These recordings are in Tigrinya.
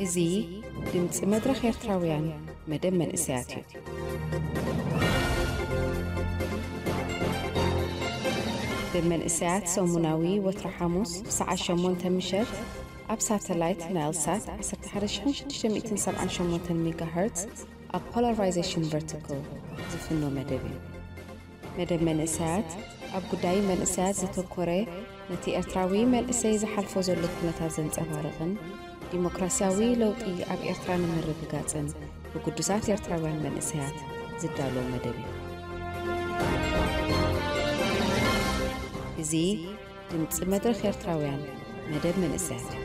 እዚ ድምፂ መድረኽ ኤርትራውያን መደብ መንእሰያት እዩ። መደብ መንእሰያት ሰሙናዊ ወትሮ ሓሙስ ብሰዓት ሸሞንተ ምሸት ኣብ ሳተላይት ናይል ሳት ዓሰርተ ሓደ ሺሕን ሽዱሽተ ሚእትን ሰብዓን ሸሞንተን ሜጋሄርትዝ ኣብ ፖላራይዜሽን ቨርቲካል ዝፍኖ መደብ እዩ። መደብ መንእሰያት ኣብ ጉዳይ መንእሰያት ዘተኮረ፣ ነቲ ኤርትራዊ መንእሰይ ዝሓልፎ ዘሎ ኩነታት ዘንጸባርቕን ዲሞክራስያዊ ለውጢ ኣብ ኤርትራ ንምርግጋጽን ብግዱሳት ኤርትራውያን መንእሰያት ዝዳሎ መደብ እዩ። እዚ ድምፂ መድረኽ ኤርትራውያን መደብ መንእሰያት እዩ።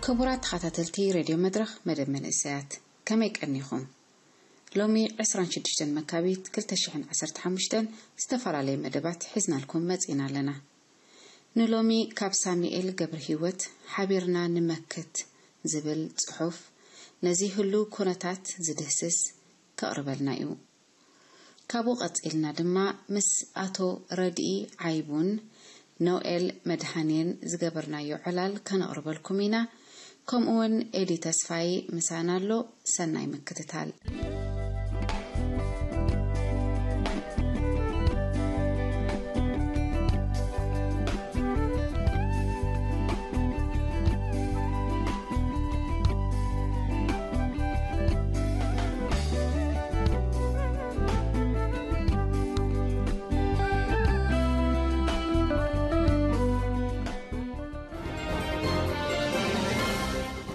ክቡራት ተኸታተልቲ ሬድዮ መድረኽ መደብ መንእሰያት፣ ከመይ ቀኒኹም? ሎሚ ዕስራን ሽዱሽተን መጋቢት ክልተ ሽሕን ዓሰርተ ሓሙሽተን ዝተፈላለየ መደባት ሒዝናልኩም መጺና ኣለና። ንሎሚ ካብ ሳሙኤል ገብረ ህይወት ሓቢርና ንመክት ዝብል ጽሑፍ ነዚ ህሉው ኩነታት ዝድህስስ ከቕርበልና እዩ። ካብኡ ቀጺልና ድማ ምስ ኣቶ ረድኢ ዓይቡን ኖኤል መድሃኔን ዝገበርናዮ ዕላል ከነቕርበልኩም ኢና። ከምኡውን ኤዲ ተስፋይ ምሳና ኣሎ። ሰናይ ምክትታል።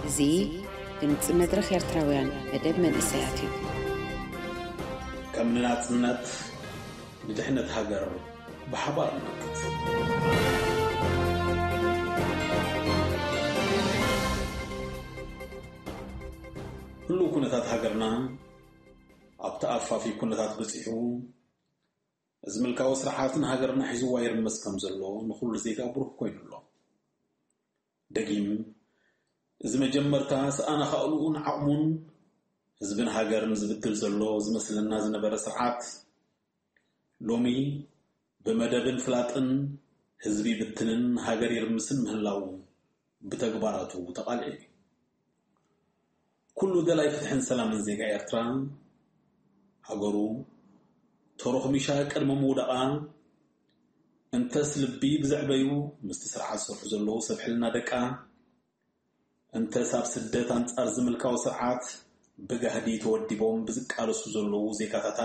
እዚ ድምፂ መድረኽ ኤርትራውያን መደብ መንእሰያት እዩ። ከም ንናጽነት፣ ንድሕነት ሃገር ብሓባር ንመክት። ህሉው ኩነታት ሃገርና ኣብ ተኣፋፊ ኩነታት በጺሑ፣ እዚ ምልካዊ ስርዓት ንሃገርና ሒዝዋ ይርመስ ከም ዘሎ ንኹሉ ዜጋ ብሩህ ኮይኑ ኣሎ። ደጊም፣ እዚ መጀመርታ ስኣን ኣኻእልኡን ዓቕሙን ህዝብን ሃገርን ዝብድል ዘሎ ዝመስለና ዝነበረ ስርዓት፣ ሎሚ ብመደብን ፍላጥን ህዝቢ ይብትንን ሃገር ይርምስን ምህላዉ ብተግባራቱ ተቓልዒ እዩ። ኩሉ ደላይ ፍትሕን ሰላምን ዜጋ ኤርትራ፣ ሃገሩ ተሮኽሚሻ ቅድሚ ምውዳቓ፣ እንተስ ልቢ ብዘዕበዩ ምስቲ ስርዓት ዝሰርሑ ዘለዉ ሰብ ሕልና ደቃ፣ እንተስ ኣብ ስደት ኣንጻር ዝምልካዊ ስርዓት ብጋህዲ ተወዲቦም ብዝቃለሱ ዘለዉ ዜጋታታ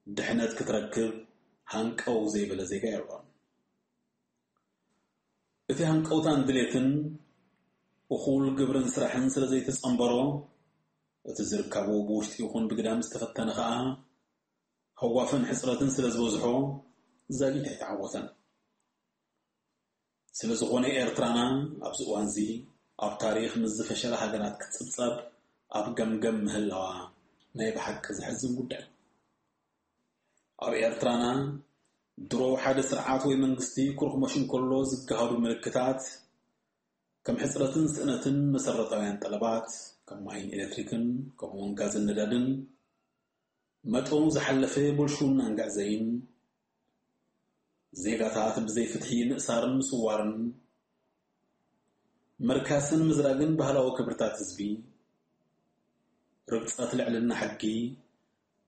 ድሕነት ክትረክብ ሃንቀው ዘይበለ ዜጋ የልቦን። እቲ ሃንቀውታን ድሌትን እኹል ግብርን ስራሕን ስለ ዘይተጸንበሮ፣ እቲ ዝርካቡ ብውሽጢ ይኹን ብግዳም ዝተፈተነ ከኣ፣ ሃዋፍን ሕጽረትን ስለ ዝበዝሖ፣ ዛጊት ኣይተዓወተን። ስለ ዝኾነ፣ ኤርትራና ኣብዚ እዋንዚ ኣብ ታሪኽ ምስ ዝፈሸላ ሃገራት ክትጽብጸብ ኣብ ገምገም ምህላዋ ናይ ብሓቂ ዘሕዝን ጉዳይ። ኣብ ኤርትራና ድሮ ሓደ ስርዓት ወይ መንግስቲ ክርኽሞሽ እንከሎ ዝገሃዱ ምልክታት፣ ከም ሕጽረትን ስእነትን መሰረታውያን ጠለባት፣ ከም ማይን ኤሌክትሪክን፣ ከምኡውን ጋዝን ነዳድን፣ መጠኑ ዝሓለፈ ብልሽውናን ግዕዘይን፣ ዜጋታት ብዘይ ፍትሒ ምእሳርን ምስዋርን፣ ምርካስን ምዝራግን ባህላዊ ክብርታት ህዝቢ፣ ርግጸት ልዕልና ሕጊ፣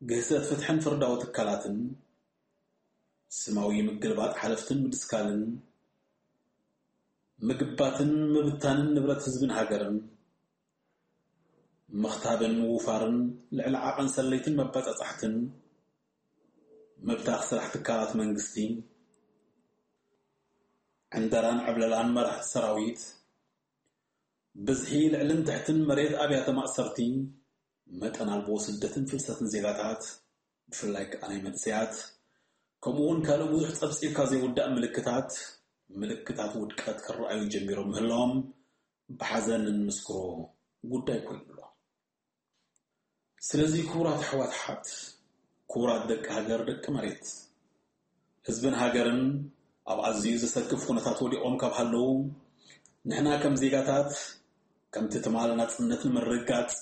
ግህሰት ፍትሕን ፍርዳዊ ትካላትን፣ ስማዊ ምግልባጥ ሓለፍትን ምድስካልን፣ ምግባትን ምብታንን ንብረት ህዝብን ሃገርን፣ ምኽታብን ምውፋርን ልዕሊ ዓቐን ሰለይትን መባጻጻሕትን፣ ምብታኽ ስራሕ ትካላት መንግስቲ፣ ዕንደራን ዕብለላን መራሕቲ ሰራዊት፣ ብዝሒ ልዕልን ትሕትን መሬት ኣብያተ ማእሰርቲ፣ መጠን ኣልቦ ስደትን ፍልሰትን ዜጋታት፣ ብፍላይ ከኣ ናይ መንእሰያት፣ ከምኡ እውን ካልእ ብዙሕ ጸብጺብካ ዘይውዳእ ምልክታት፣ ምልክታት ውድቀት ክረኣዩ ጀሚሮም ምህላዎም ብሓዘን እንምስክሮ ጉዳይ ኮይኑ ኣሎ። ስለዚ ክቡራት ኣሕዋት ኣሓት፣ ክቡራት ደቂ ሃገር፣ ደቂ መሬት፣ ህዝብን ሃገርን ኣብ ኣዝዩ ዘሰክፍ ኩነታት ወዲቖም ካብ ሃለዉ፣ ንሕና ከም ዜጋታት፣ ከምቲ ትማል ናጽነት ንምርግጋጽ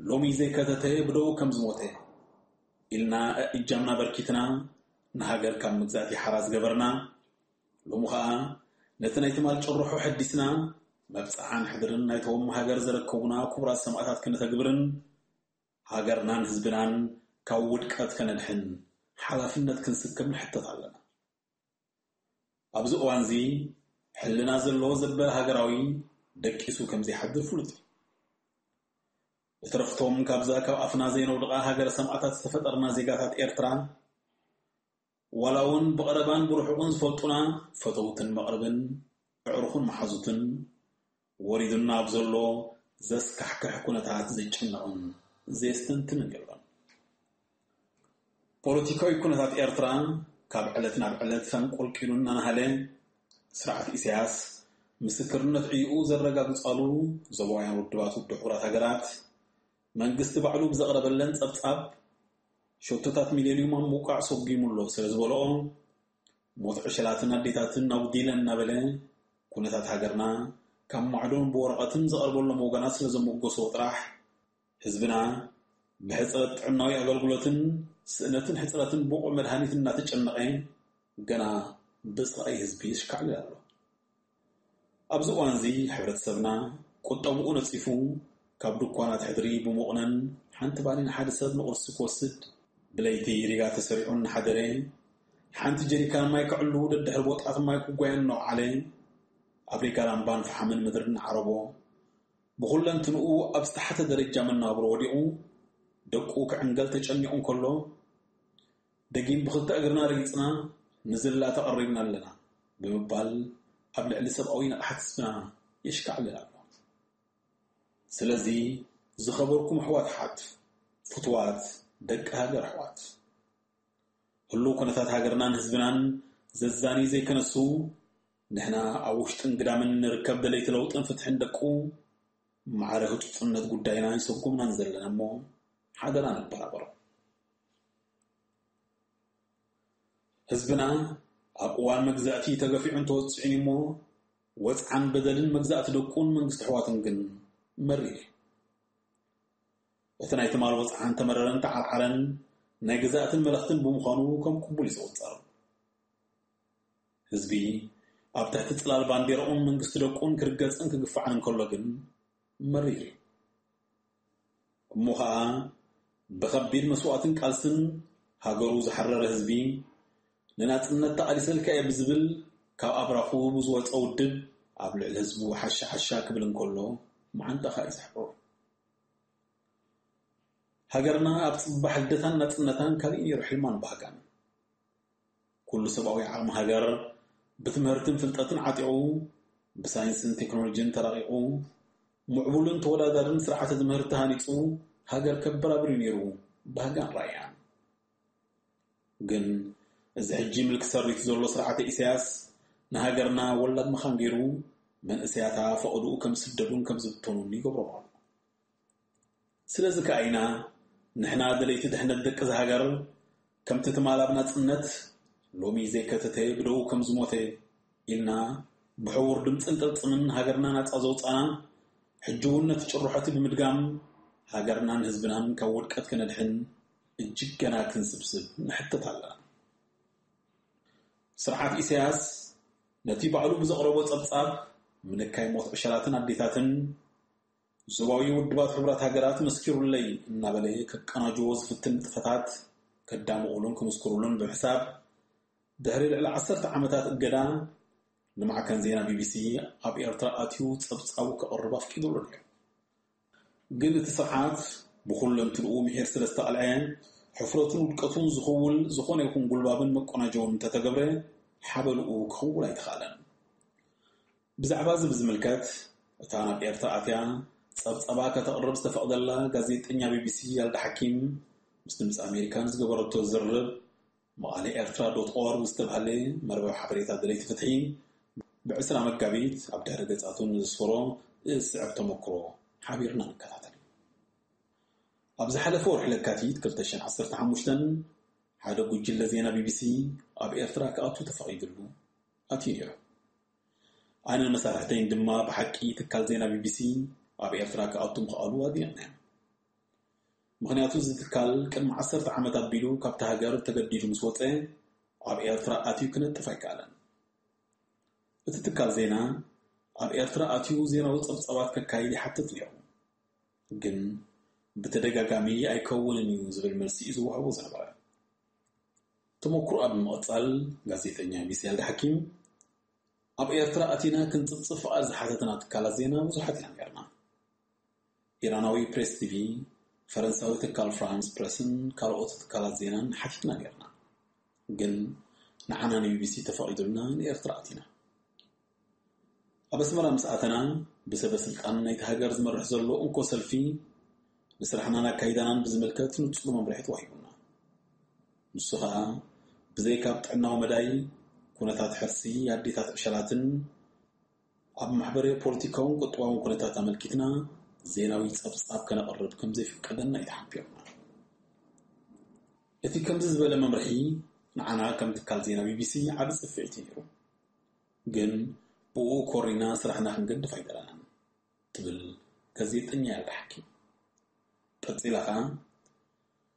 ሎሚ ዘይከተተ ብደው ከም ዝሞተ ኢልና እጃምና በርኪትና፣ ንሃገር ካብ መግዛእቲ ሓራ ዝገበርና፣ ሎሚ ኸኣ ነቲ ናይ ትማል ጭርሖ ሐዲስና፣ መብጽዓን ሕድርን ናይቶም ሃገር ዘረከቡና ክቡራት ሰማእታት ክነተግብርን፣ ሃገርናን ህዝብናን ካብ ውድቀት ከነድሕን ሓላፍነት ክንስከም ንሕተት ኣለና። ኣብዚ እዋንዚ ሕልና ዘለዎ ዘበለ ሃገራዊ ደቂሱ ከም ዘይሓድር ፍሉጥ እዩ። እትረፍቶም ካብዛ ካብ ኣፍና ዘይነውድቓ ሃገረ ሰማእታት ዝተፈጠርና ዜጋታት ኤርትራ፣ ዋላ እውን ብቐረባን ብርሑቕን ዝፈልጡና ፈተውትን መቕርብን፣ ኣዕሩኽን መሓዙትን፣ ወሪዱና ኣብ ዘሎ ዘስካሕክሕ ኩነታት ዘይጭነቕን ዘየስተንትንን የሎን። ፖለቲካዊ ኩነታት ኤርትራ ካብ ዕለት ናብ ዕለት ኣንቆልቂሉ እናናሃለ፣ ስርዓት ኢሳያስ ምስክርነት ዕይኡ ዘረጋግጻሉ ዞባውያን ውድባት ውድብ ሕቡራት ሃገራት፣ መንግስቲ ባዕሉ ብዘቕረበለን ጸብጻብ፣ ሸቶታት ሚሌንዩም ኣብ ምውቃዕ ሰጒሙ ኣሎ ስለ ዝበልኦ፣ ሞት ዕሸላትን ኣዴታትን ኣጉዲለ እናበለ፣ ኩነታት ሃገርና ካብ ማዕዶን ብወረቐትን ዝቐርበሎም ወገናት ስለ ዘሞገሶ ጥራሕ፣ ህዝብና ብሕጽረት ጥዕናዊ ኣገልግሎትን ስእነትን ሕጽረትን ብቑዕ መድሃኒት እናተጨነቐ፣ ገና ብስቓይ ህዝቢ ይሽካዕልል ኣሎ። ኣብዚ እዋንዚ ሕብረተሰብና ቁጠብኡ ነጺፉ፣ ካብ ድኳናት ሕድሪ ብመቑነን ሓንቲ ባኒ ንሓደ ሰብ ንቁርሲ ክወስድ፣ ብለይቲ ሪጋ ተሰሪዑ እናሓደረ፣ ሓንቲ ጀሪካን ማይ ከዕሉ ደድሕሪ ቦጣት ማይ ክጓየ እናወዓለ፣ ኣብ ሪጋ ላምባን ፈሓምን ምድሪ እናዓረቦ፣ ብኹለንትንኡ ኣብ ዝተሓተ ደረጃ መነባብሮ ወዲቑ፣ ደቁ ክዕንገል ተጨኒቑ እንከሎ፣ ደጊም ብኽልተ እግርና ረጊጽና ንዝላ ተቐሪብና ኣለና ብምባል ኣብ ልዕሊ ሰብኣዊ ንቕሓት ህዝብና የሽካዕልል ኣሎ። ስለዚ ዝኸበርኩም ኣሕዋት ኣሓት፣ ፍቱዋት ደቂ ሃገር ኣሕዋት፣ ህሉው ኩነታት ሃገርናን ህዝብናን ዘዛንዩ ዘይከነሱ፣ ንሕና ኣብ ውሽጥን ግዳምን ንርከብ ደለይቲ ለውጥን ፍትሕን ደቁ ማዕረ ህጹጽነት ጉዳይና ይሰጉምናን ዘለና እሞ ሓደራ ንበራበሮ። ህዝብና ኣብ እዋን መግዛእቲ ተገፊዑን ተወጺዑን እሞ፣ ወጽዓን በደልን መግዛእቲ ደቁን መንግስቲ ኣሕዋቱን ግን መሪር እዩ። እቲ ናይ ትማል ወጽዓን ተመረረን ተዓርዓረን ናይ ግዛእትን መለኽትን ብምዃኑ ከም ቅቡል እዩ ዝቑጸር። ህዝቢ ኣብ ትሕቲ ጽላል ባንዴራኡን መንግስቲ ደቁን ክርገጽን ክግፋዕን እንከሎ ግን መሪር እዩ። እሞ ኸኣ ብኸቢድ መስዋእትን ቃልስን ሃገሩ ዝሓረረ ህዝቢ፣ ንናጽነት ተቓሊሰልካ እየ ብዝብል ካብ ኣብራኹ ብዝወጸ ውድብ ኣብ ልዕሊ ህዝቡ ሓሻ ሓሻ ክብል እንከሎ መዓንጣኻ እዩ ዘሕርር። ሃገርና ኣብ ጽባሕ ልደታን ናጽነታን ካልእ ነይሩ ሕልማን ባህጋን። ኩሉ ሰብኣዊ ዓቕሚ ሃገር ብትምህርትን ፍልጠትን ዓጢቑ፣ ብሳይንስን ቴክኖሎጂን ተራቒቑ፣ ምዕቡልን ተወዳዳርን ስርዓተ ትምህርቲ ሃኒጹ ሃገር ከበራብር እዩ ነይሩ ባህጋን ራእያን። ግን እዚ ሕጂ ምልኪ ሰሪቱ ዘሎ ስርዓተ ኢሳያስ ንሃገርና ወላድ መኻን ገይሩ መንእሰያታ ፈቐድኡ ከም ዝስደዱን ከም ዝብተኑን ይገብሮም ኣሎ። ስለዚ ከኣ ኢና ንሕና ደለይቲ ድሕነት ደቂ እዛ ሃገር፣ ከምቲ ትማል ኣብ ናጽነት ሎሚ ዘይከተተ ብደው ከም ዝሞተ ኢልና ብሕቡር ድምጽን ቅልጽምን ሃገርና ናጻ ዘውጻና፣ ሕጂ እውን ነቲ ጭርሖ እቲ ብምድጋም ሃገርናን ህዝብናን ካብ ውድቀት ክነድሕን እጅግ ገና ክንስብስብ ንሕተት ኣለና። ስርዓት ኢሳያስ ነቲ ባዕሉ ብዘቕረቦ ጸብጻብ ምንካይ ሞት ዕሸላትን ኣዴታትን ዞባዊ ውድባት ሕቡራት ሃገራት መስኪሩለይ እናበለ ከቀናጅዎ ዝፍትን ንጥፈታት ከዳምቑሉን ክምስክሩሉን ብምሕሳብ፣ ድሕሪ ልዕሊ ዓሰርተ ዓመታት እገዳ ንማዕከን ዜና ቢቢሲ ኣብ ኤርትራ ኣትዩ ጸብጻቡ ከቕርብ ኣፍቂዱሉ ነይሩ። ግን እቲ ስርዓት ብኹለንትንኡ ምሒር ስለ ዝተቐልዐ፣ ሕፍረቱን ውድቀቱን ዝኽውል ዝኾነ ይኹን ጉልባብን መቆናጀውን እንተተገብረ፣ ሓበልኡ ክኽውል ኣይተኻእለን። ብዛዕባ እዚ ብዝምልከት፣ እታ ናብ ኤርትራ ኣትያ ጸብጸባ ከተቕርብ ዝተፈቕደላ ጋዜጠኛ ቢቢሲ ያልዳ ሓኪም፣ ምስ ድምፂ ኣሜሪካ ንዝገበረቶ ዝርርብ፣ መቓለ ኤርትራ ዶት ኦርግ ዝተባህለ መርበብ ሓበሬታ ደለይቲ ፍትሒ፣ ብ20 መጋቢት ኣብ ድሕሪ ገጻቱ ንዝስፈሮ ዝስዕብ ተመክሮ ሓቢርና ንከታተል። ኣብ ዝሓለፈ ወርሒ ለካቲት 2015፣ ሓደ ጉጅለ ዜና ቢቢሲ ኣብ ኤርትራ ክኣቱ ተፈቒዱሉ ኣትዩ ነይሩ። ኣነን መሳርሕተይን ድማ ብሓቂ ትካል ዜና ቢቢሲ ኣብ ኤርትራ ክኣቱ ምኽኣሉ ኣድኒቕናዮ። ምኽንያቱ፣ እዚ ትካል ቅድሚ ዓሰርተ ዓመት ኣቢሉ ካብታ ሃገር ተገዲዱ ምስ ወጸ፣ ኣብ ኤርትራ ኣትዩ ክነጥፍ ኣይከኣለን። እቲ ትካል ዜና ኣብ ኤርትራ ኣትዩ ዜናዊ ጸብጻባት ከካይድ ይሓትት ነይሩ። ግን ብተደጋጋሚ ኣይከውንን እዩ ዝብል መልሲ እዩ ዝወሃቦ ዝነበረ። ተመክሮኣ ብምቕጻል፣ ጋዜጠኛ ሚሳኤል ሓኪም፣ ኣብ ኤርትራ ኣቲና ክንጽብጽብ ፍቓድ ዝሓተትና ትካላት ዜና ብዙሓት ኢና ነርና። ኢራናዊ ፕሬስ ቲቪ፣ ፈረንሳዊ ትካል ፍራንስ ፕረስን ካልኦት ትካላት ዜናን ሓቲትና ነርና። ግን ንዓና ንቢቢሲ ተፈቒዱልና ንኤርትራ ኣቲና። ኣብ ኣስመራ ምስ ኣተና፣ ብሰበ ስልጣን ናይቲ ሃገር ዝመርሕ ዘሎ እንኮ ሰልፊ ንስራሕናን ኣካይዳናን ብዝምልከት ንጹር መምርሒ ተዋሂቡና። ንሱ ኸኣ፣ ብዘይካ ኣብ ጥዕናዊ መዳይ፣ ኩነታት ሕርሲ ኣዴታት ዕሸላትን ኣብ ማሕበረ ፖለቲካውን ቁጠባውን ኩነታት ኣመልኪትና ዜናዊ ጸብጻብ ከነቕርብ ከም ዘይፍቀደና እዩ ተሓቢሩና። እቲ ከምዚ ዝበለ መምርሒ ንዓና ከም ትካል ዜና ቢቢሲ ዓቢ ጽፍዒት እዩ ነይሩ። ግን ብኡ ኮሪና ስራሕና ክንገድፍ ኣይደለናን፣ ትብል ጋዜጠኛ ያልዳ ሓኪም። ቀጺላ ኸኣ፣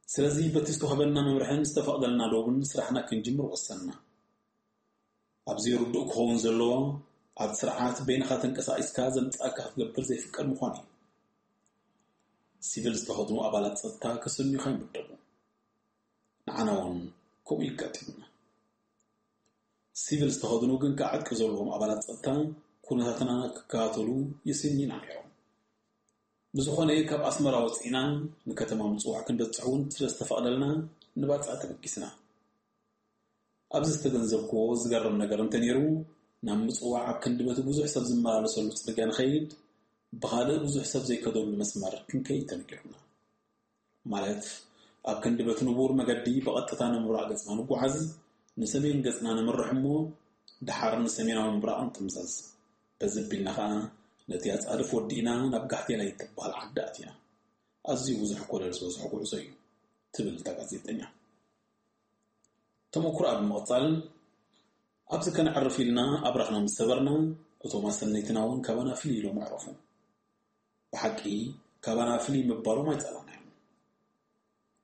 ስለዚ በቲ ዝተዋህበና መምርሕን ዝተፈቕደልና ዶብን ስራሕና ክንጅምር ወሰንና። ኣብዚ ርዱእ ክኸውን ዘለዎ፣ ኣብ ስርዓት በይንኻ ተንቀሳቒስካ ዘምጻእካ ክትገብር ዘይፍቀድ ምዃኑ እዩ። ሲቪል ዝተኸድኑ ኣባላት ጸጥታ ክስንዩኻ ይምደቡ። ንዓና እውን ከምኡ ይጋጥምና። ሲቪል ዝተኸድኑ ግን ከኣ ዕጥቂ ዘለዎም ኣባላት ጸጥታ ኩነታትና ክከታተሉ ይስንዩና ነይሮም። ብዝኾነ፣ ካብ ኣስመራ ወጺእና ንከተማ ምጽዋዕ ክንበጽሕ እውን ስለ ዝተፈቕደልና ንባጽዕ ተበጊስና። ኣብዚ ዝተገንዘብክዎ ዝገርም ነገር እንተነይሩ፣ ናብ ምጽዋዕ ኣብ ክንዲ በቲ ብዙሕ ሰብ ዝመላለሰሉ ጽርግያ ንኸይድ፣ ብኻልእ ብዙሕ ሰብ ዘይከደሉ መስመር ክንከይድ ተነጊሩና። ማለት፣ ኣብ ክንዲ በቲ ንቡር መገዲ ብቐጥታ ንምብራቕ ገጽና ንጓዓዝ፣ ንሰሜን ገጽና ነምርሕ እሞ፣ ደሓር ንሰሜናዊ ምብራቕ ንጥምዘዝ። በዚ ኣቢልና ኸኣ፣ ነቲ ኣጻድፍ ወዲእና ናብ ጋሕቴላይ እትበሃል ዓዲ ኣቲና። ኣዝዩ ብዙሕ ኮለል ዝበዝሖ ጉዕዞ እዩ፣ ትብል እታ ጋዜጠኛ። ተመኩሮኣ ብምቕጻል፣ ኣብዚ ከነዕርፍ ኢልና ኣብራኽና ምስ ሰበርና፣ እቶም ኣሰነይትና እውን ካባና ፍልይ ኢሎም ኣዕረፉ። ብሓቂ፣ ካባና ፍልይ ምባሎም ኣይጸላእናዮን።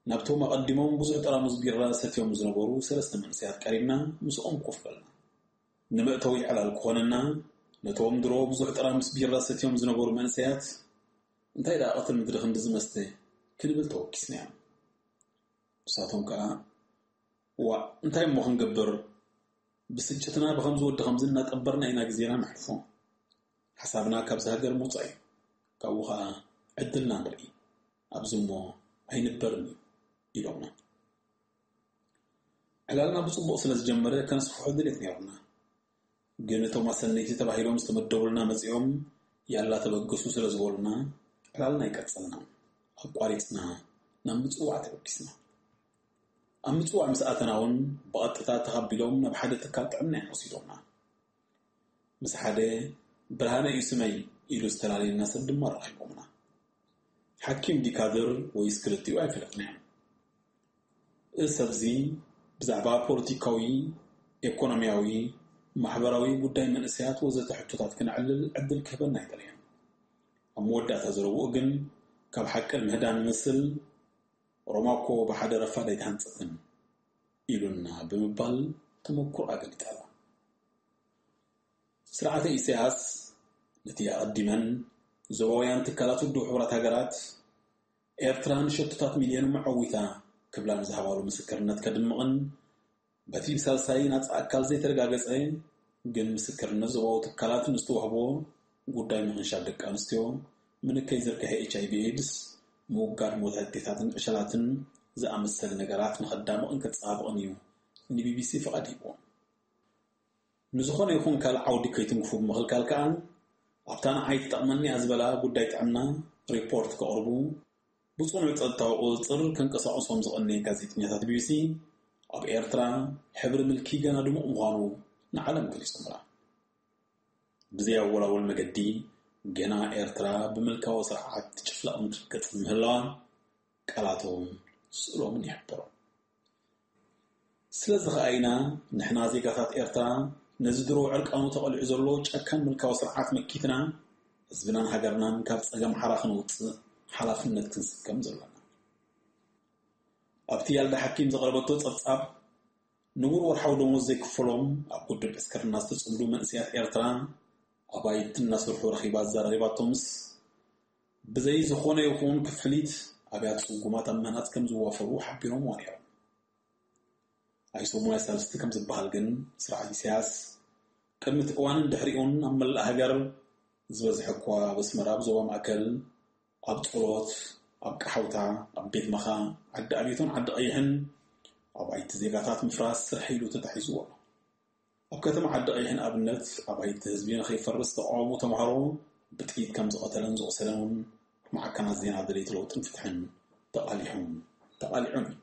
ናብቶም ኣቐዲሞም ብዙሕ ጠራሙዝ ቢራ ሰትዮም ዝነበሩ ሰለስተ መንእሰያት ቀሪብና፣ ምስኦም ኮፍ በልና። ንመእተዊ ዕላል ክኾነና፣ ነቶም ድሮ ብዙሕ ጠራሙዝ ቢራ ሰትዮም ዝነበሩ መንእሰያት፣ "እንታይ ደኣ ቀትሪ ምድሪ ክንዲ ዝመስተ?" ክንብል ተወኪስናዮም። ንሳቶም ከኣ፣ "ዋእ፣ እንታይ እሞ ክንገብር? ብስጭትና ብኸምዚ ወዲ ኸምዚ እናጠበርና ኢና ግዜና ነሕልፎ። ሓሳብና ካብዚ ሃገር ምውጻእ እዩ። ካብኡ ኸኣ ዕድልና ንርኢ። ኣብዚ እሞ ኣይንበርን እዩ" ኢሎምና። ዕላልና ብጽቡቕ ስለ ዝጀመረ ከነስፍሖ ድሌት ነይሩና። ግን እቶም ኣሰነይቲ ተባሂሎም ዝተመደቡልና መጺኦም ያላ ተበገሱ ስለ ዝበሉና ዕላልና ኣይቀጸልናን። ኣቋሪጽና ናብ ምጽዋዕ ተበጊስና። ኣብ ምጽዋዕ ምስ ኣተና እውን ብቐጥታ ተቐቢሎም ናብ ሓደ ትካል ጥዕና እዮም ወሲዶምና። ምስ ሓደ ብርሃነ እዩ ስመይ ኢሉ ዝተላለየና ሰብ ድማ ረኺቦምና። ሓኪም ዲካድር ወይስ ክልቲኡ ኣይፈለጥናዮን። እዚ ሰብዚ ብዛዕባ ፖለቲካዊ፣ ኤኮኖሚያዊ፣ ማሕበራዊ ጉዳይ መንእሰያት ወዘተ ሕቶታት ክነዕልል ዕድል ክህበና ኣይደለየን። ኣብ መወዳእታ ዘረብኡ ግን ካብ ሓቂ ንምህዳን ንመስል፣ "ሮማ እኮ ብሓደ ረፋድ ኣይተሃንጸትን" ኢሉና ብምባል ተመኩሮኣ ገሊጻላ። ስርዓተ ኢሳያስ ነቲ ኣቐዲመን ዞባውያን ትካላት ውድብ ሕቡራት ሃገራት ኤርትራ ንሸቶታት ሚልዮን መዐዊታ ክብላ ንዝሃባሉ ምስክርነት ከድምቕን በቲ ብሳልሳይ ናጻ ኣካል ዘይተረጋገጸ ግን ምስክርነት ዞባዊ ትካላት ንዝተዋህቦ ጉዳይ ምኽንሻብ ደቂ ኣንስትዮ፣ ምንካይ ዝርግሐ ኤች ኣይ ቪ ኤድስ፣ ምውጋድ ሞት ኣዴታትን ዕሸላትን ዝኣመሰለ ነገራት ንኸዳምቕን ከጸባብቕን እዩ ንቢቢሲ ፍቓድ ሂብዎ። ንዝኾነ ይኹን ካልእ ዓውዲ ከይትንክፉ ብምኽልካል ከኣ፣ ኣብታ ንዓይ ትጠቕመኒ እያ ዝበላ ጉዳይ ጥዕና ሪፖርት ከቕርቡ ብጽኑዕ ጸጥታዊ ቁጽጽር ከንቀሳቕሶም ዝቐነየ ጋዜጠኛታት ቢቢሲ፣ ኣብ ኤርትራ ሕብሪ ምልኪ ገና ድሙቕ ምዃኑ ንዓለም ገሊጾምላ። ብዘየወላውል መገዲ ገና ኤርትራ ብምልካዊ ስርዓት ትጭፍለቕ ምድርገጽ ምህላዋ ቃላቶም ስእሎምን ይሕብሮ። ስለዚ ከኣ ኢና ንሕና ዜጋታት ኤርትራ ነዚ ድሮ ዕርቃኑ ተቐሊዑ ዘሎ ጨካን ምልካዊ ስርዓት መኪትና ህዝብናን ሃገርናን ካብ ጸገም ሓራ ክንውጽእ ሓላፍነት ክንስከም ዘለና። ኣብቲ ያልዳ ሓኪም ዘቕረበቶ ጸብጻብ፣ ንቡር ወርሓዊ ደሞዝ ዘይክፈሎም ኣብ ውድብ ዕስክርና ዝተጸምዱ መንእሰያት ኤርትራ ኣባይቲ እናሰርሑ ረኺባ ኣዘራሪባቶምስ፣ ብዘይ ዝኾነ ይኹን ክፍሊት ኣብያት ጽጉማት ኣብ ምህናጽ ከም ዝዋፈሩ ሓቢሮም ነይሮም። ኣይሶሙን ኣይሳልስቲ ከም ዝበሃል ግን፣ ስርዓት ኢሳያስ ቅድሚ እቲ እዋንን ድሕሪኡን ኣብ መላእ ሃገር፣ ዝበዝሐ እኳ ኣብ ኣስመራ፣ ኣብ ዞባ ማእከል፣ ኣብ ጸሎት፣ ኣብ ቀሓውታ፣ ኣብ ቤት መኻ፣ ዓዲ ኣቤቶን ዓዲ ቀይሕን ኣባይቲ ዜጋታት ምፍራስ ስርሒ ኢሉ ተታሒዝዎ ኣሎ። ኣብ ከተማ ዓዲ ቀይሕን ኣብነት ኣባይቲ ህዝቢ ንኸይፈርስ ተቃወሙ ተምሃሮ ብጥይት ከም ዝቐተለን ዝቑሰለን እውን ማዕከናት ዜና ደለይቲ ለውጥን ፍትሕን ተቓሊሖም ተቓሊዖም እዩ።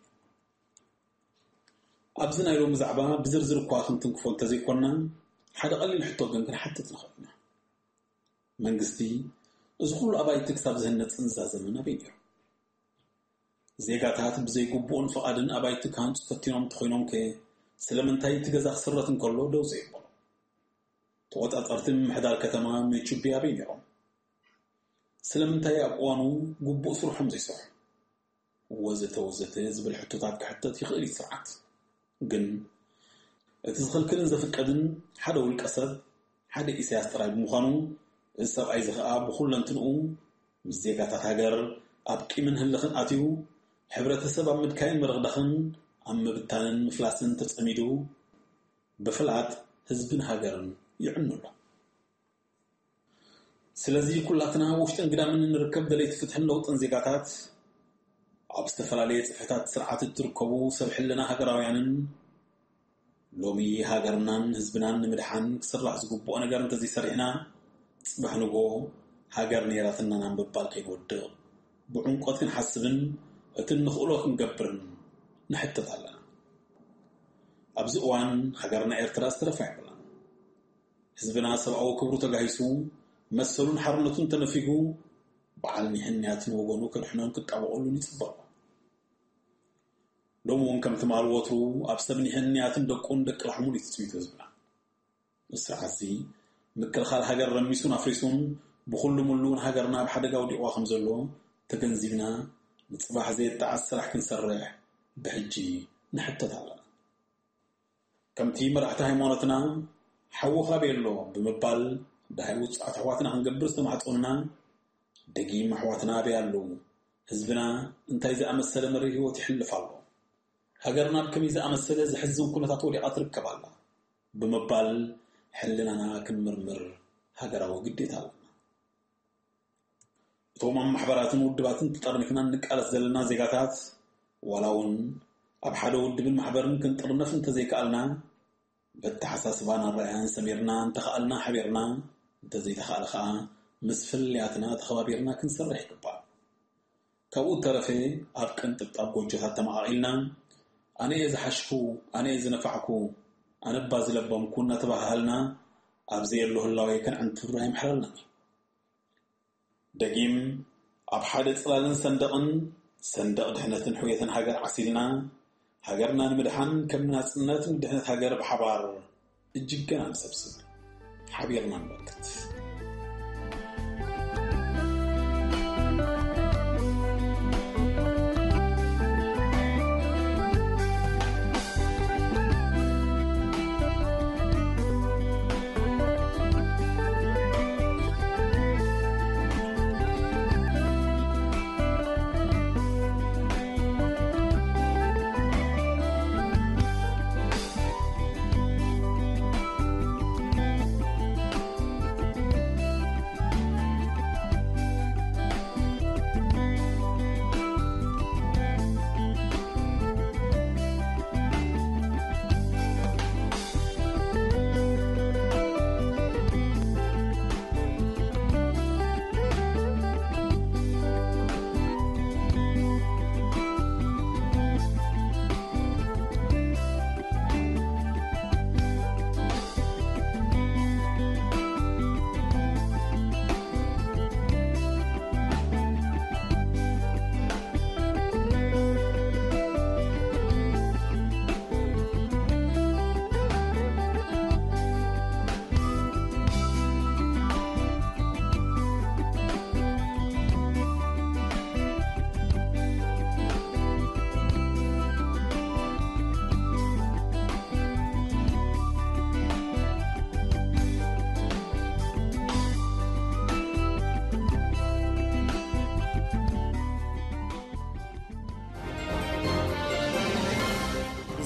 ኣብዚ ናይ ሎሚ ዛዕባ ብዝርዝር እኳ ክንትንክፎ እንተዘይኮንና፣ ሓደ ቀሊል ሕቶ ግን ክንሓትት ንኽእል ኢና። መንግስቲ እዚ ኩሉ ኣባይቲ ክሳብ ዝህነጽን ዝዛዘምን ኣበይ ነይሩ? ዜጋታት ብዘይግቡእን ፍቓድን ኣባይቲ ክሃንጹ ፈቲኖም እንተኾይኖም ከ ስለምንታይ እቲ ገዛ ክስረት እንከሎ ደው ዘይበሉ? ተቖጻጸርቲ ምምሕዳር ከተማ ሜቹቢ ኣበይ ነይሮም? ስለምንታይ ኣብ እዋኑ ግቡእ ስርሖም ዘይሰርሑ? ወዘተ ወዘተ ዝብል ሕቶታት ክሕተት ይኽእል እዩ ስርዓት። ግን እቲ ዝኽልክልን ዘፍቀድን ሓደ ውልቀ ሰብ፣ ሓደ ኢሳያስ ጥራይ ብምዃኑ፣ እዚ ሰብኣይ እዚ ኸኣ ብኹለንትንኡ ምስ ዜጋታት ሃገር ኣብ ቂምን ህልኽን ኣትዩ፣ ሕብረተሰብ ኣብ ምድካይን ምርኽዳኽን፣ ኣብ ምብታንን ምፍላስን ተጸሚዱ፣ ብፍላጥ ህዝብን ሃገርን ይዕኑ ኣሎ። ስለዚ ኩላትና ውሽጥን ግዳምን እንርከብ ደለይቲ ፍትሕን ለውጥን ዜጋታት፣ ኣብ ዝተፈላለየ ጽፍሕታት ስርዓት እትርከቡ ሰብ ሕልና ሃገራውያንን፣ ሎሚ ሃገርናን ህዝብናን ንምድሓን ክስራሕ ዝግብኦ ነገር እንተዘይሰሪሕና፣ ጽባሕ ንጎ ሃገር ነይራትና ናብ ምባል ከይንወድቕ፣ ብዕምቆት ክንሓስብን እቲ እንኽእሎ ክንገብርን ንሕተት ኣለና። ኣብዚ እዋን ሃገርና ኤርትራ ዝተረፋ የብላን። ህዝብና ሰብኣዊ ክብሩ ተጋሂሱ፣ መሰሉን ሓርነቱን ተነፊጉ፣ በዓል ኒሕን ንያትን ወገኑ ከድሕኖን ክጣበቐሉን ይጽበ ኣሎ። ሎሚ እውን ከም ትማል ወትሩ ኣብ ሰብ ኒሕን ንያትን ደቁን ደቂ ላሕሙን እዩ ትጽቢቱ ህዝብና። እዚ ስርዓትዚ ምክልኻል ሃገር ረሚሱን ኣፍሪሱን ብኹሉ ምሉ እውን ሃገርና ኣብ ሓደጋ ወዲቑዋ ከም ዘሎ ተገንዚብና፣ ንጽባሕ ዘየጣዕስ ስራሕ ክንሰርሕ ብሕጂ ንሕተት ኣለና። ከምቲ መራሕቲ ሃይማኖትና፣ "ሓዊ ካበይ ኣሎ?" ብምባል ደሃይ ውጹዓት ኣሕዋትና ክንገብር ዝተማሕጸኑና፣ ደጊም ኣሕዋትና ኣበይ ኣለዉ? ህዝብና እንታይ ዝኣመሰለ መሪር ህይወት ይሕልፍ ኣሎ? ሃገርና ኣብ ከመይ ዝኣመሰለ ዘሕዝን ኩነታት ወዲቓ ትርከብ ኣላ? ብምባል ሕልናና ክንምርምር ሃገራዊ ግዴታ ኣለና። እቶም ኣብ ማሕበራትን ውድባትን ተጠርኒፍና እንቃለስ ዘለና ዜጋታት፣ ዋላ እውን ኣብ ሓደ ውድብን ማሕበርን ክንጥርነፍ እንተዘይከኣልና፣ በተሓሳስባን ኣረኣእያን ሰሚርና፣ እንተኸኣልና ሓቢርና፣ እንተዘይተኻእለ ኸኣ ምስ ፍልልያትና ተኸባቢርና ክንሰርሕ ይግባእ። ካብኡ እተረፈ ኣብ ቅንጥብጣብ ጎጆታት ተመቓቒልና፣ ኣነ እየ ዝሓሽኩ፣ ኣነ እየ ዝነፋዕኩ፣ ኣነ እባ ዝለበምኩ እናተባሃሃልና ኣብ ዘየሎ ህላዌ ከነዕንትር ኣይምሕረልናን እዩ። ደጊም ኣብ ሓደ ጽላልን ሰንደቕን፣ ሰንደቕ ድሕነትን ሕውየትን ሃገር ዓሲልና፣ ሃገርና ንምድሓን ከም ናጽነት ንድሕነት ሃገር ብሓባር እጅገና ንሰብስብ። ሓቢርና ንበርክት።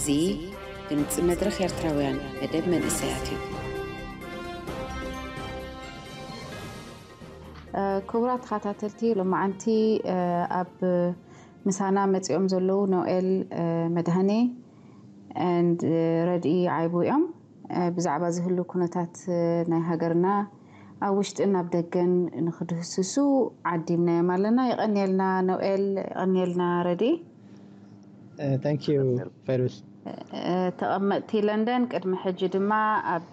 እዚ ድምፂ መድረኽ ኤርትራውያን መደብ መንእሰያት እዩ። ክቡራት ተኸታተልቲ፣ ሎማዓንቲ ኣብ ምሳና መፂኦም ዘለዉ ኖኤል መድሃኔ and ረድኢ ዓይቡ እዮም። ብዛዕባ ዝህሉ ኩነታት ናይ ሃገርና ኣብ ውሽጥን ኣብ ደገን ንክድህስሱ ዓዲምናዮም ኣለና። የቐንየልና ኖኤል፣ የቐንየልና ረድኢ። Thank you ፌሩዝ። ተቐመጥቲ ለንደን፣ ቅድሚ ሕጂ ድማ ኣብ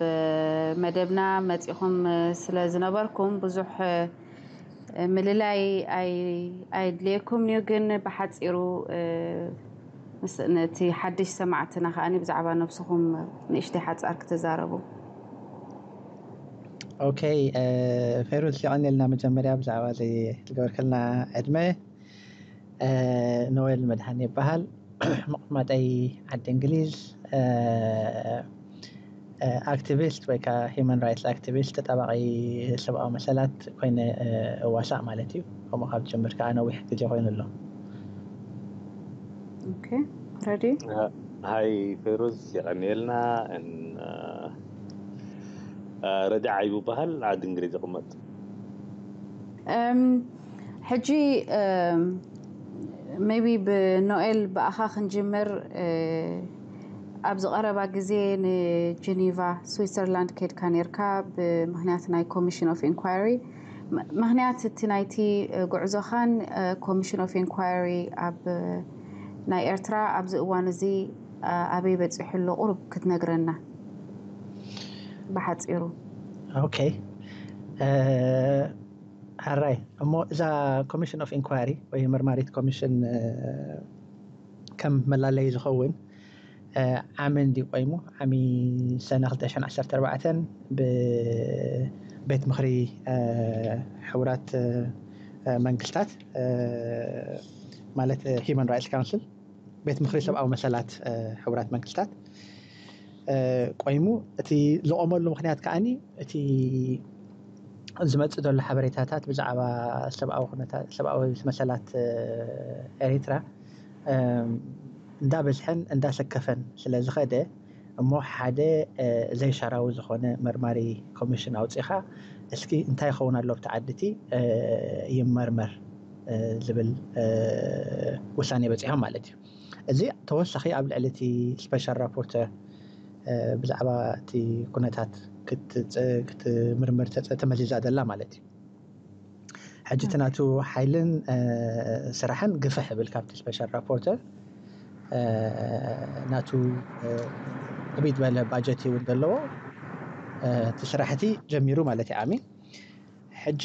መደብና መፂኹም ስለ ዝነበርኩም ብዙሕ ምልላይ ኣይ- ኣይድልየኩም እዩ። ግን ብሓፂሩ ምስ- ነቲ ሓድሽ ሰማዕትና ከኣ ብዛዕባ ነብስኹም ንእሽተይ ሓፃር ክትዛረቡ። ኦኬ፣ ፌሩዝ፣ የቐንየልና መጀመርያ ብዛዕባ እዚ ዝገበርክልና ዕድመ። ኖዌል መድሃን ይበሃል። መቐመጠይ ዓዲ እንግሊዝ። ኣክቲቪስት ወይ ከዓ ሂማን ራይትስ ኣክቲቪስት፣ ተጣባቂ ሰብኣዊ መሰላት ኮይነ እዋሳእ ማለት እዩ። ከምኡ ካብ ዝጀምር ከዓ ነዊሕ ግዜ ኮይኑ ኣሎ። ኦኬ፣ ረዲ። ሃይ ፌሩዝ፣ የቐንየልና። ረዲ ዓይቡ በሃል፣ ዓዲ እንግሊዝ ይቕመጥ። ሕጂ maybe ብኖኤል ብኣኻ ክንጅምር። ኣብዚ ቀረባ ግዜ ንጀኒቫ ስዊትዘርላንድ ከድካ ነርካ ብምክንያት ናይ ኮሚሽን ኦፍ ኢንኳይሪ። ምክንያት እቲ ናይቲ ጉዕዞኻን ኮሚሽን ኦፍ ኢንኳይሪ ኣብ ናይ ኤርትራ ኣብዚ እዋን እዚ ኣበይ በፂሑ ኣሎ ቁሩብ ክትነግረና ብሓፂሩ። ኦኬ፣ ሕራይ። እሞ እዛ ኮሚሽን ኦፍ ኢንኳሪ ወይ መርማሪት ኮሚሽን ከም መላለይ ዝኸውን ዓሚ እንዲ ቆይሙ፣ ዓሚ ሰነ ክልተ ሽሕን ዓሰርተ ኣርባዕተን ብቤት ምኽሪ ሕቡራት መንግስታት ማለት ሂማን ራይትስ ካውንስል፣ ቤት ምኽሪ ሰብኣዊ መሰላት ሕቡራት መንግስታት ቆይሙ። እቲ ዝቆመሉ ምክንያት ከዓኒ እቲ ዝመፅእ ዘሎ ሓበሬታታት ብዛዕባ ሰብኣዊ ኩነታት፣ ሰብኣዊ መሰላት ኤሪትራ እንዳበዝሐን እንዳሰከፈን ስለ ዝኸደ፣ እሞ ሓደ ዘይሻራዊ ዝኾነ መርማሪ ኮሚሽን ኣውፂኻ፣ እስኪ እንታይ ይኸውን ኣሎ ኣብቲ ዓዲ እቲ ይመርመር ዝብል ውሳኔ በፂሖም ማለት እዩ። እዚ ተወሳኺ ኣብ ልዕሊ እቲ ስፔሻል ራፖርተር ብዛዕባ እቲ ኩነታት ክትምርምር ተመዚዛ ዘላ ማለት እዩ። ሕጂ እቲ ናቱ ሓይልን ስራሕን ግፍሕ ይብል ካብቲ ስፔሻል ራፖርተር። ናቱ ዕብይ ዝበለ ባጀት እውን ዘለዎ እቲ ስራሕ እቲ ጀሚሩ ማለት እዩ። ዓሚ ሕጂ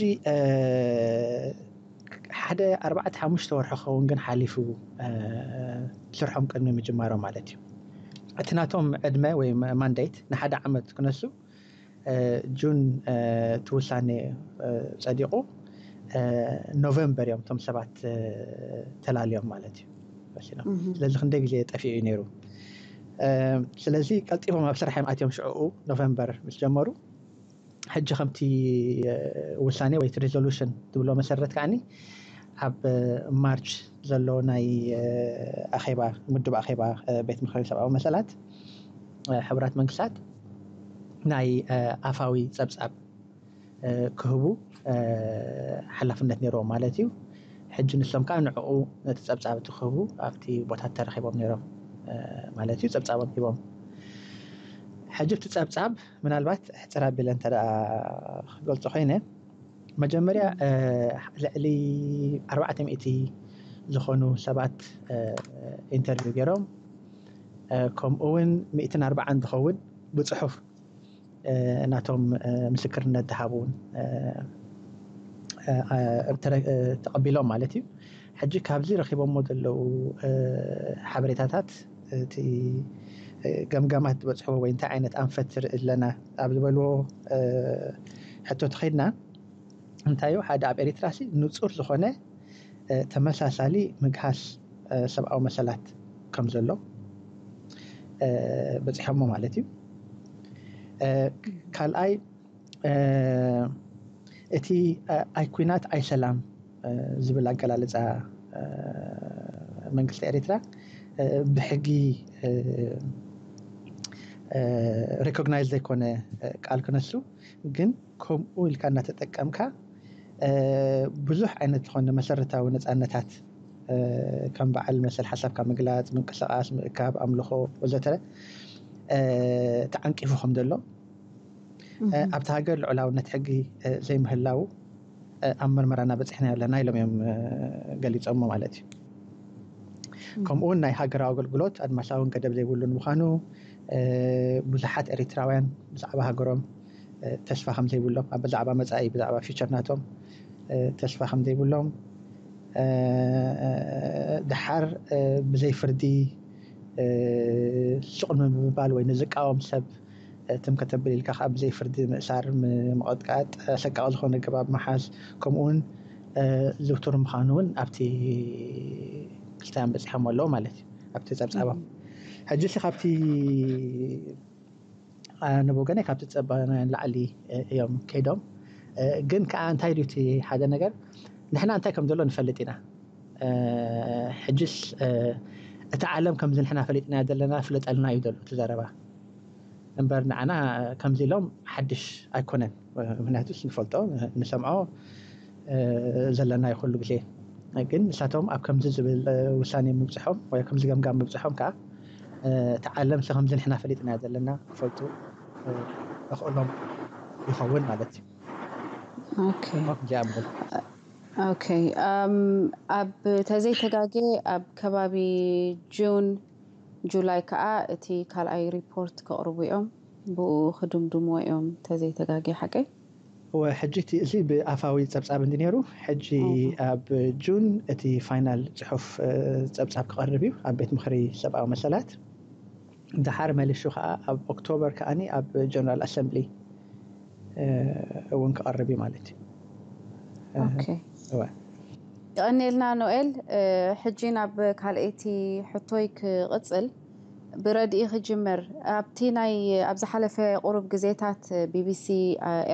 ሓደ ኣርባዕተ ሓሙሽተ ወርሒ ክኸውን ግን ሓሊፉ ስርሖም ቅድሚ ምጅማሮም ማለት እዩ። እቲ ናቶም ዕድመ ወይ ማንዴት ንሓደ ዓመት ክነሱ ጁን እቲ ውሳኔ ፀዲቑ ኖቨምበር እዮም እቶም ሰባት ተላልዮም ማለት እዩ። ስለዚ ክንደይ ግዜ ጠፊኡ እዩ ነይሩ። ስለዚ ቀልጢፎም ኣብ ስራሕ እዮም ኣትዮም ሽዕኡ ኖቨምበር ምስ ጀመሩ። ሕጂ ከምቲ ውሳኔ ወይ ሪዞሉሽን ትብሎ መሰረት ከዓኒ ኣብ ማርች ዘሎ ናይ ኣኼባ፣ ምዱብ ኣኼባ ቤት ምኽሪ ሰብኣዊ መሰላት ሕቡራት መንግስታት ናይ ኣፋዊ ፀብፃብ ክህቡ ሓላፍነት ነይርዎም ማለት እዩ። ሕጂ ንሶም ከዓ ንዕኡ ነቲ ፀብፃብ እቲ ክህቡ ኣብቲ ቦታ ተረኺቦም ነይሮም ማለት እዩ። ፀብፃቦም ሂቦም። ሕጂ እቲ ፀብፃብ ምናልባት ሕፅር ኣቢለ እንተ ክገልፆ ኮይነ፣ መጀመርያ ልዕሊ ኣርባዕተ ሚእቲ ዝኾኑ ሰባት ኢንተርቪው ገይሮም፣ ከምኡ እውን ሚእትን ኣርባዓን ዝኸውን ብፅሑፍ ናቶም ምስክርነት ዝሃቡ እውን ተቐቢሎም ማለት እዩ። ሕጂ ካብዚ ረኪቦሞ ዘለዉ ሓበሬታታት፣ እቲ ገምጋማት ዝበፅሕዎ ወይ እንታይ ዓይነት ኣንፈት ንርኢ ኣለና ኣብ ዝበልዎ ሕቶ ተኸይድና፣ እንታይ እዩ ሓደ ኣብ ኤሪትራ ሲ ንፁር ዝኾነ ተመሳሳሊ ምግሃስ ሰብኣዊ መሰላት ከም ዘሎ በፂሖሞ ማለት እዩ። ካልኣይ እቲ ኣይ ኩናት ኣይ ሰላም ዝብል ኣገላልፃ መንግስቲ ኤሪትራ ብሕጊ recognize ዘይኮነ ቃል ክነሱ፣ ግን ከምኡ ኢልካ እናተጠቀምካ ብዙሕ ዓይነት ዝኾነ መሰረታዊ ነፃነታት ከም በዓል መሰል ሓሳብካ ምግላፅ፣ ምንቅስቃስ፣ ምእካብ፣ ኣምልኾ ወዘተ ተዓንቂፉ ከም ዘሎ ኣብቲ ሃገር ልዑላውነት ሕጊ ዘይምህላው ኣብ መርመራና በፂሕና ኣለና ኢሎም እዮም ገሊፆሞ ማለት እዩ። ከምኡውን ናይ ሃገራዊ ኣገልግሎት ኣድማሳውን ገደብ ዘይብሉን ምዃኑ፣ ብዙሓት ኤሪትራውያን ብዛዕባ ሃገሮም ተስፋ ከም ዘይብሎም፣ ብዛዕባ መፃኢ፣ ብዛዕባ ፊቸር ናቶም ተስፋ ከም ዘይብሎም፣ ደሓር ብዘይ ፍርዲ ስቕ ንምባል ወይ ንዝቃወም ሰብ ትም ከተብል ኢልካ ከዓ ብዘይ ፍርዲ ምእሳር፣ ምቕጥቃጥ፣ ኣሰቃቂ ዝኾነ ኣገባብ ምሓዝ፣ ከምኡውን ዝውቱር ምዃኑ እውን ኣብቲ ክልቲኣን በፂሖም ኣለዉ ማለት እዩ፣ ኣብቲ ፀብፃቦም። ሕጂ ሲ ካብቲ ኣነ ብወገነይ ካብቲ ፀባና ንላዕሊ እዮም ከይዶም። ግን ከዓ እንታይ ድዩ እቲ ሓደ ነገር፣ ንሕና እንታይ ከም ዘሎ ንፈልጥ ኢና። ሕጅስ እቲ ዓለም ከምዚ ንሕና ፈሊጥና ዘለና ፍለጠልና እዩ ዘሎ እቲ ዘረባ። እምበር ንዓና ከምዚ ኢሎም ሓድሽ ኣይኮነን። ምክንያቱስ ንፈልጦ፣ ንሰምዖ ዘለና ይኩሉ ግዜ። ግን ንሳቶም ኣብ ከምዚ ዝብል ውሳኔ ምብፅሖም ወይ ከምዚ ገምጋም ምብፅሖም ከዓ እቲ ዓለም ሲ ከምዚ ንሕና ፈሊጥና ዘለና ክፈልጡ ኣኽእሎም ይኸውን ማለት እዩ። ኦኬ። እዚኣ ምብል ኦኬ። ኣም፣ ኣብ ተዘይተጋጌ ኣብ ከባቢ ጁን ጁላይ ከዓ እቲ ካልኣይ ሪፖርት ከቕርቡ እዮም። ብኡ ክድምድምዎ እዮም ተዘይተጋጌ፣ ሓቀይ? ወ ሕጂ እቲ እዚ ብኣፋዊ ፀብፃብ እንዲ ነይሩ፣ ሕጂ ኣብ ጁን እቲ ፋይናል ፅሑፍ እ፣ ፀብፃብ ክቐርብ እዩ ኣብ ቤት ምክሪ ሰብኣዊ መሰላት። ደሓር መሊሹ ከዓ ኣብ ኦክቶበር ከዓኒ ኣብ ጀነራል ኣሰምብሊ እ፣ እውን ክቐርብ እዩ ማለት እዩ። እ፣ ኦኬ። እወ። የቐንየልና ኖኤል። እ፣ ሕጂ ናብ ካልኣይቲ ሕቶይ ክቕፅል፣ ብረድኢ ክጅምር። ኣብቲ ናይ ኣብ ዝሓለፈ ቁሩብ ግዜታት ቢቢሲ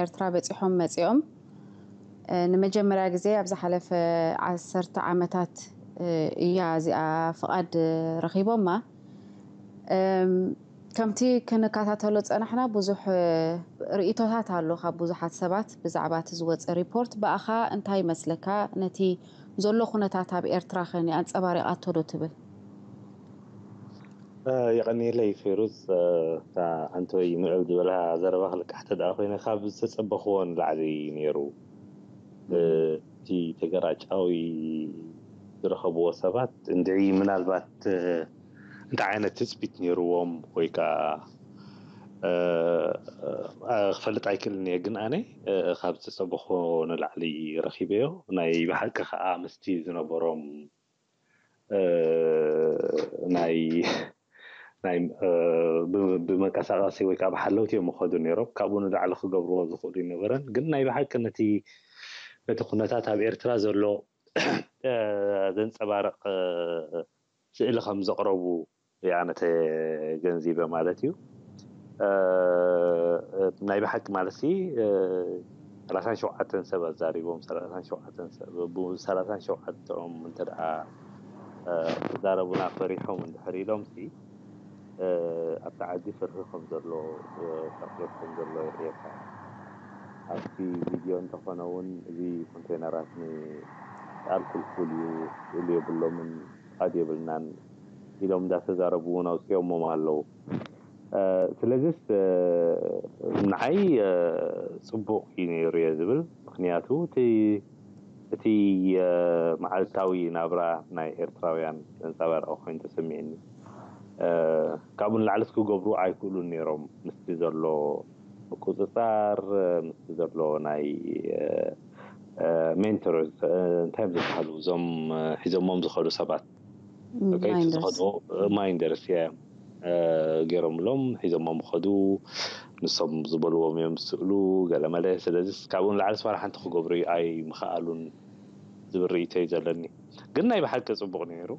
ኤርትራ በፂሖም መፂኦም፣ እ፣ ንመጀመርያ ግዜ ኣብ ዝሓለፈ ዓሰርተ ዓመታት እ፣ እያ እዚኣ ፍቓድ ረኺቦማ። እም፣ ከምቲ ክንከታተሎ ዝጸናሕና ብዙሕ እ፣ ርእይቶታት ኣሎ ካብ ብዙሓት ሰባት ብዛዕባ እቲ ዝወጸ ሪፖርት። ብኣኻ እንታይ ይመስለካ? ነቲ ዘሎ ኩነታት ኣብ ኤርትራ ከ ኣንጸባሪቓቶ ዶ ትብል? የቐንየለይ ፌሩዝ። እታ ኣንቶይ ምዕብ ዝበላ ዘረባ ክልቃሕ ተደኣ ኮይነ ካብ ዝተጸበኽዎ ንላዕሊ ነይሩ። እቲ ተገራጫዊ ዝረኸብዎ ሰባት እንድዒ ምናልባት እንታይ ዓይነት ትፅቢት ነይርዎም ወይ ከዓ ክፈልጥ ኣይክእልን እየ፣ ግን ኣነ ካብ ዝተፀበኽዎ ንላዕሊ ረኺበዮ። ናይ ብሓቂ ከዓ ምስቲ ዝነበሮም ናይ ናይ ብመንቀሳቐሲ ወይ ከዓ ብሓለውቲ እዮም ክኸዱ ነይሮም። ካብኡ ንላዕሊ ክገብርዎ ዝኽእሉ ይነበረን። ግን ናይ ብሓቂ ነቲ ነቲ ኩነታት ኣብ ኤርትራ ዘሎ ዘንፀባርቕ ስእሊ ከም ዘቕረቡ እያ ነተ ገንዚበ ማለት እዩ። ናይ ብሓቂ ማለት ሲ ሰላሳን ሸውዓተን ሰብ ኣዛሪቦም፣ ሰላሳን ሸውዓተን ሰብ፣ ሰላሳን ሸውዓተኦም እንተ ደኣ ክዛረቡና ፈሪሖም እንድሕር ኢሎም ሲ ኣብቲ ዓዲ ፍርሂ ከም ዘሎ፣ ሻፍሎት ከም ዘሎ የርእየካ። ኣብቲ ቪድዮ እንተኾነ እውን እዚ ኮንቴነራት ንኣልኮል ፉል እዩ፣ ስእሊ የብሎምን፣ ፍቓድ የብልናን ኢሎም እንዳተዛረቡ እውን ኣውፂኦሞም ኣለዉ። ስለዚስ ንዓይ ፅቡቕ እዩ ነይሩ እየ ዝብል። ምክንያቱ እቲ እቲ መዓልታዊ ናብራ ናይ ኤርትራውያን ዘንፀባርቐ ኮይኑ ተሰሚዕኒ። ካብኡ ንላዕሊ ክገብሩ ኣይክእሉን ነይሮም። ምስቲ ዘሎ ምቁፅፃር፣ ምስቲ ዘሎ ናይ ሜንቶርስ፣ እንታይ እዮም ዝበሃሉ እዞም ሒዞሞም ዝኸዱ ሰባት፣ ማይንደርስ እዮም ገይሮምሎም ሒዞሞም ከዱ። ንሶም ዝበልዎም እዮም ዝስእሉ ገለመለ። ስለዚ ካብኡ ንላዕሊ ስዋላ ሓንቲ ክገብሩ ኣይምኸኣሉን ዝብል ርእይቶ እዩ ዘለኒ። ግን ናይ ብሓቂ ፅቡቕ ነይሩ።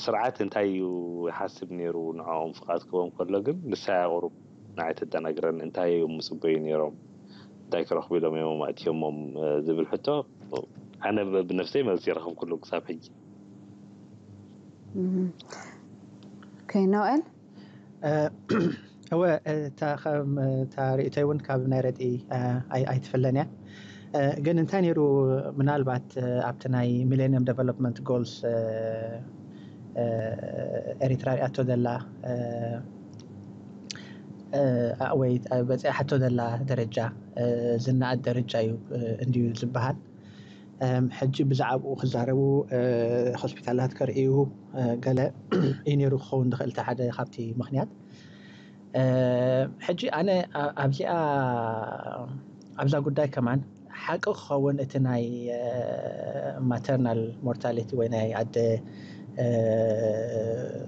ስርዓት እንታይ እዩ ይሓስብ ነይሩ ንዕኦም ፍቓድ ክቦም ከሎ ግን ንሳ ያቕሩብ ንዓይ ተደናግረን እንታይ እዮም ምፅበዩ ነይሮም፣ እንታይ ክረኽቡ ኢሎም እዮም ኣእትዮሞም ዝብል ሕቶ ኣነ ብነፍሰይ መልሲ ይረኸብኩሉ ክሳብ ሕጂ። ኖኤል? እወ፣ እታ ከም እታ ርእይቶይ እውን ካብ ናይ ረድኢ ኣይትፍለን እያ። ግን እንታይ ነይሩ፣ ምናልባት ኣብቲ ናይ ሚሌኒየም ዴቨሎፕመንት ጎልስ ኤሪትራ ሪኣቶ ዘላ ወይ በፂሓቶ ዘላ ደረጃ ዝነኣድ ደረጃ እዩ እንድዩ ዝበሃል። ሕጂ ብዛዕባኡ ክዛረቡ፣ ሆስፒታላት ከርእዩ፣ ገለ እዩ ነይሩ ክኸውን ዝኽእል እቲ ሓደ ካብቲ ምኽንያት። ሕጂ ኣነ ኣብዚኣ ኣብዛ ጉዳይ ከማን ሓቂ ክኸውን እቲ ናይ ማተርናል ሞርታሊቲ ወይ ናይ ኣደ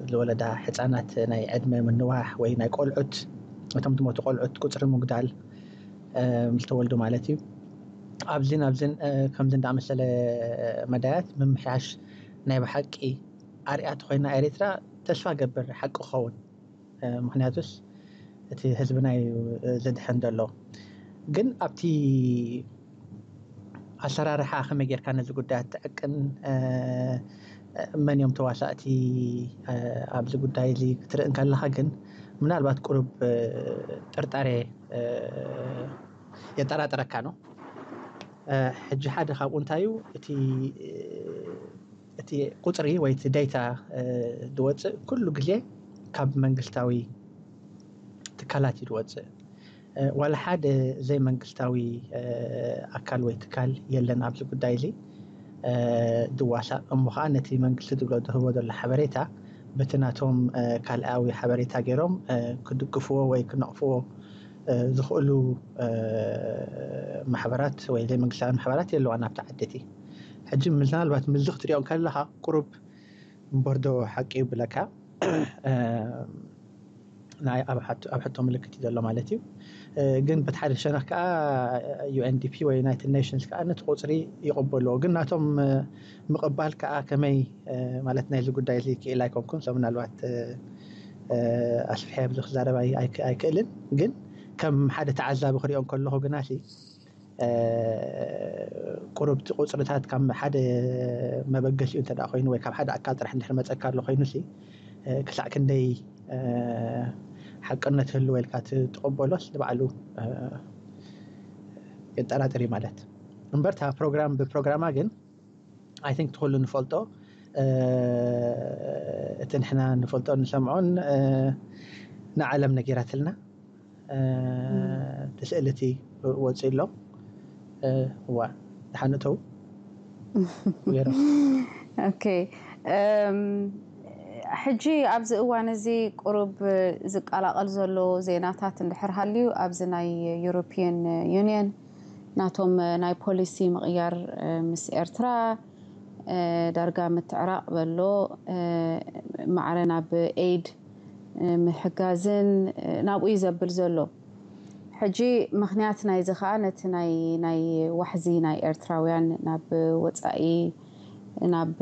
ዝወለዳ ሕፃናት ናይ ዕድመ ምንዋሕ ወይ ናይ ቆልዑት፣ እቶም ዝሞቱ ቆልዑት ቁፅሪ ምጉዳል፣ ምስ ተወልዱ ማለት እዩ። ኣብዚን ኣብዚን ከምዚ እንዳመሰለ መዳያት ምምሕያሽ ናይ ብሓቂ ኣርያ ተኮይና ኤሪትራ፣ ተስፋ ገብር ሓቂ ክኸውን። ምክንያቱስ እቲ ህዝብና እዩ ዘድሕን ዘሎ። ግን ኣብቲ ኣሰራርሓ ከመይ ጌርካ ነዚ ጉዳይ ትዕቅን፣ መን እዮም ተዋሳእቲ ኣብዚ ጉዳይ እዚ ክትርኢ እንከለካ ግን ምናልባት ቁሩብ ጥርጣሬ የጠራጥረካ ነው። ሕጂ ሓደ ካብኡ እንታይ እዩ፣ እቲ እቲ ቁፅሪ ወይ እቲ ዴታ ዝወፅእ ኩሉ ግዜ ካብ መንግስታዊ ትካላት እዩ ዝወፅእ። ዋላ ሓደ ዘይመንግስታዊ ኣካል ወይ ትካል የለን ኣብዚ ጉዳይ እዚ ዝዋሳእ። እሞ ከዓ ነቲ መንግስቲ ዝብሎ ዝህቦ ዘሎ ሓበሬታ በቲ ናቶም ካልኣዊ ሓበሬታ ገይሮም ክድግፍዎ ወይ ክነቕፍዎ ዝኽእሉ ማሕበራት ወይ ዘይመንግስታዊ ማሕበራት የለዋን ኣብቲ ዓዲ እቲ። ሕጂ ምናልባት ምዚ ክትሪኦ ከለካ ቁሩብ እምበርዶ ሓቂ ይብለካ። ናይ ኣብ ሕቶ ምልክት እዩ ዘሎ ማለት እዩ። ግን በቲ ሓደ ሸነኽ ከዓ ዩ ኤን ዲ ፒ ወይ ዩናይትድ ኔሽንስ ከዓ ነቲ ቁፅሪ ይቕበልዎ። ግን ናቶም ምቕባል ከዓ ከመይ ማለት ናይዚ ጉዳይ እዚ ክኢል ኣይኮንኩን። ሰ ምናልባት ኣስፍሐ ኣብዚ ክዛረብ ኣይክእልን። ግን ከም ሓደ ተዓዛቢ ክሪኦ ከለኹ ግና ቁሩብ እቲ ቁፅርታት ካብ ሓደ መበገሲኡ እንተ ኮይኑ ወይ ካብ ሓደ ኣካል ጥራሕ እንድሕር መፀካ ኣሎ ኮይኑ ሲ ክሳዕ ክንደይ ሓቅነት ህልወ ኢልካ ትቕበሎስ ንባዕሉ የጠራጥር እዩ ማለት። እምበር እታ ፕሮግራም ብፕሮግራማ ግን ኣይ ቲንክ ትኩሉ ንፈልጦ፣ እቲ ንሕና ንፈልጦ ንሰምዖን ንዓለም ነጊራትልና። እቲ ስእሊ እቲ ወፂኡ ኣሎ። ዋ፣ ደሓን እተው። ኦኬ። ሕጂ ኣብዚ እዋን እዚ ቁሩብ ዝቀላቐል ዘሎ ዜናታት እንድሕር ሃልዩ፣ ኣብዚ ናይ ዩሮፒየን ዩኒየን ናቶም ናይ ፖሊሲ ምቕያር ምስ ኤርትራ ዳርጋ ምትዕራቕ በሎ፣ ማዕረ ናብ ኤይድ ምሕጋዝን ናብኡ እዩ ዘብል ዘሎ። ሕጂ ምኽንያት ናይዚ ከዓ ነቲ ናይ ናይ ዋሕዚ ናይ ኤርትራውያን ናብ ወፃኢ፣ ናብ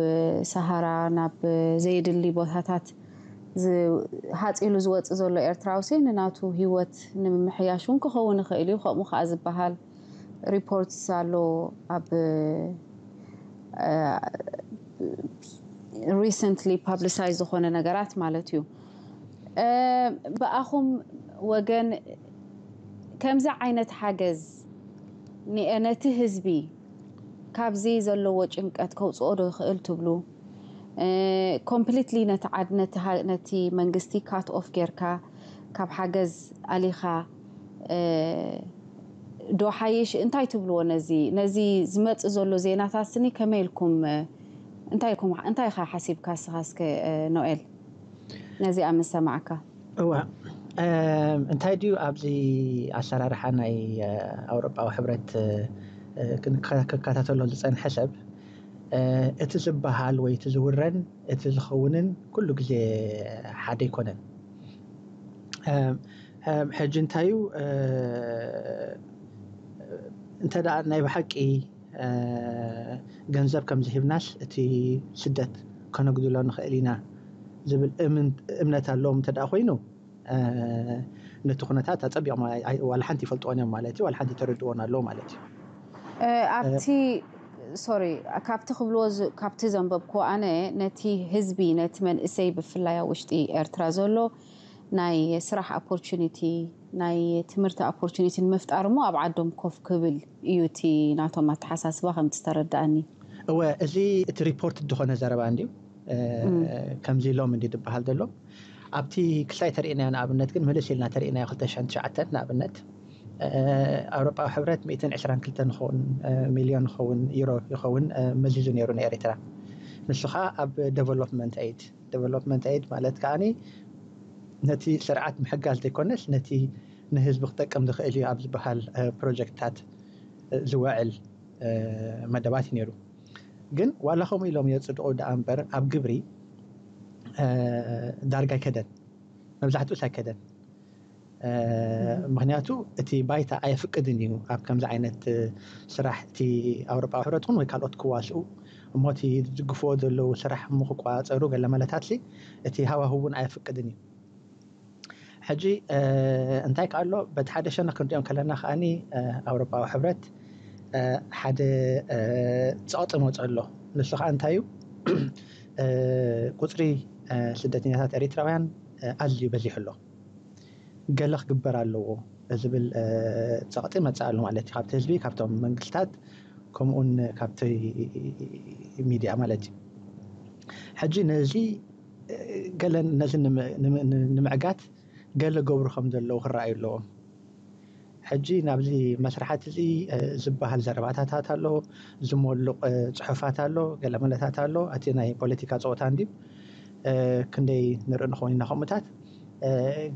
ሰሃራ፣ ናብ ዘየድሊ ቦታታት ሃፂሉ ዝወፅእ ዘሎ ኤርትራውሲ ንናቱ ሂወት ንምምሕያሽ እውን ክኸውን ይኽእል እዩ። ከምኡ ከዓ ዝበሃል ሪፖርትስ ኣሎ ኣብ ሪሰንትሊ ፓብሊሳይዝ ዝኾነ ነገራት ማለት እዩ። ብኣኹም ወገን ከምዚ ዓይነት ሓገዝ ነቲ ህዝቢ ካብዚ ዘለዎ ጭንቀት ከውፅኦ ዶ ይኽእል ትብሉ? ኮምፕሊትሊ ነቲ ዓድ ነቲ መንግስቲ ካት ኦፍ ጌርካ ካብ ሓገዝ ኣሊኻ ዶ ሓይሽ? እንታይ ትብልዎ ነዚ ነዚ ዝመፅእ ዘሎ ዜናታት ስኒ ከመይ ኢልኩም እንታይ ኢልኩም እንታይ ኢኻ ሓሲብካ እስኻ እስከ ኖኤል ነዚ ኣብ ምሰማዕካ? እዋ እንታይ ድዩ ኣብዚ ኣሰራርሓ ናይ ኣውሮጳዊ ሕብረት ክከታተሎ ዝፀንሐ ሰብ እቲ ዝበሃል ወይ እቲ ዝውረን እቲ ዝኸውንን ኩሉ ግዜ ሓደ ኣይኮነን። ሕጂ እንታይ እዩ እንተ ደኣ ናይ ብሓቂ ገንዘብ ከም ዝሂብናስ እቲ ስደት ከነጉድሎ ንኽእል ኢና ዝብል እምነት ኣለዎም እንተ ደኣ ኮይኑ ነቲ ኩነታት ኣጸቢቖም ዋላ ሓንቲ ይፈልጥዎን እዮም ማለት እዩ። ዋላ ሓንቲ ተረድዎን ኣለዉ ማለት እዩ። ኣብቲ ሶሪ፣ ካብቲ ክብልዎ ዝ- ካብቲ ዘንበብኩዎ ኣነ፣ ነቲ ህዝቢ፣ ነቲ መንእሰይ ብፍላይ ኣብ ውሽጢ ኤርትራ ዘሎ ናይ ስራሕ ኦፖርቹኒቲ፣ ናይ ትምህርቲ ኦፖርቹኒቲ ንምፍጣር እሞ ኣብ ዓዶም ኮፍ ክብል እዩ እቲ ናቶም ኣተሓሳስባ፣ ከምቲ ዝተረዳእኒ። እወ፣ እዚ እቲ ሪፖርት ዝኾነ ዘረባ እንድዩ። ከምዚ ኢሎም እንዲ ዝበሃል ዘሎ ኣብቲ ክልታይ ተርእናዮ። ንኣብነት ግን ምልስ ኢልና ተርእናዮ ክልተ ሽሕን ትሽዓተን ንኣብነት ኣውሮጳዊ ሕብረት ሚእትን ዕስራን ክልተን ንኸውን ሚልዮን ንኸውን ዩሮ ይኸውን መዚዙ ነይሩ ንኤሪትራ። ንሱ ከዓ ኣብ ዴቨሎፕመንት ኤይድ፣ ዴቨሎፕመንት ኤይድ ማለት ከዓ ነቲ ስርዓት ምሕጋዝ ዘይኮነስ ነቲ ንህዝቢ ክጠቅም ዝኽእል እዩ ኣብ ዝበሃል ፕሮጀክትታት ዝውዕል መደባት እዩ ነይሩ። ግን ዋላ ከምኡ ኢሎም የፅድቑ ደኣ እምበር ኣብ ግብሪ ዳርጋ ኣይከደን፣ መብዛሕትኡስ ኣይከደን። ምክንያቱ እቲ ባይታ ኣየፍቅድን እዩ ኣብ ከምዚ ዓይነት ስራሕ እቲ ኣውሮጳዊ ሕብረት እውን ወይ ካልኦት ክዋስኡ እሞ እቲ ዝድግፍዎ ዘለዉ ስራሕ እሞ ክቋፀሩ ገለ መለታት እቲ ሃዋህው እውን ኣየፍቅድን እዩ። ሕጂ እንታይ ከ ኣሎ? በቲ ሓደ ሸነኽ ክንሪኦ ከለና ከዓኒ ኣውሮጳዊ ሕብረት ሓደ ፀቕጢ መፅ ኣሎ። ንሱ ከዓ እንታይ እዩ? ቁፅሪ ስደተኛታት ኤሪትራውያን ኣዝዩ በዚሑ ኣሎ። ገለ ክግበር ኣለዎ ዝብል ፀቕጢ መፅእ ኣሎ ማለት እዩ፣ ካብቲ ህዝቢ፣ ካብቶም መንግስታት፣ ከምኡውን ካብቲ ሚድያ ማለት እዩ። ሕጂ ነዚ ገለ ነዚ ንምዕጋት ገለ ገብሩ ከም ዘለዉ ክረኣዩ ኣለዎም። ሕጂ ናብዚ መስርሓት እዚ ዝበሃል ዘረባታት ኣሎ፣ ዝሞልቕ ፅሑፋት ኣሎ፣ ገለ መለታት ኣሎ። እቲ ናይ ፖለቲካ ፀወታ እንድዩ፣ ክንደይ ንርኢ ንኸውን ኢና ከምኡታት።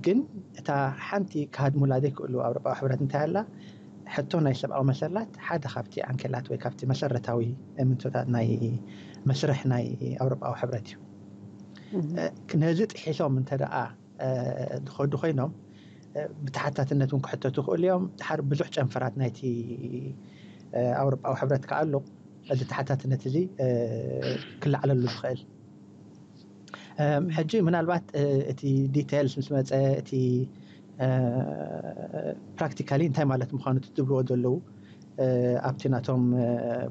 ግን እታ ሓንቲ ክሃድሙላ ዘይክእሉ ኣውሮጳዊ ሕብረት እንታይ ኣላ? ሕቶ ናይ ሰብኣዊ መሰላት ሓደ ካብቲ ዓንኬላት ወይ ካብቲ መሰረታዊ እምንቶታት ናይ መስርሕ ናይ ኣውሮጳዊ ሕብረት እዩ። ነዚ ጥሒሶም እንተ ደኣ ዝኸዱ ኮይኖም ብተሓታትነት እውን ክሕተቱ ይኽእሉ እዮም። ድሓር ብዙሕ ጨንፈራት ናይቲ ኣውሮጳዊ ሕብረት ከኣ ኣሎ፣ እዚ ተሓታትነት እዚ ክለዓለሉ ዝኽእል። ሕጂ ምናልባት እቲ ዲቴይልስ ምስ መፀ፣ እቲ ፕራክቲካሊ እንታይ ማለት ምዃኑ ትብልዎ ዘለዉ ኣብቲ ናቶም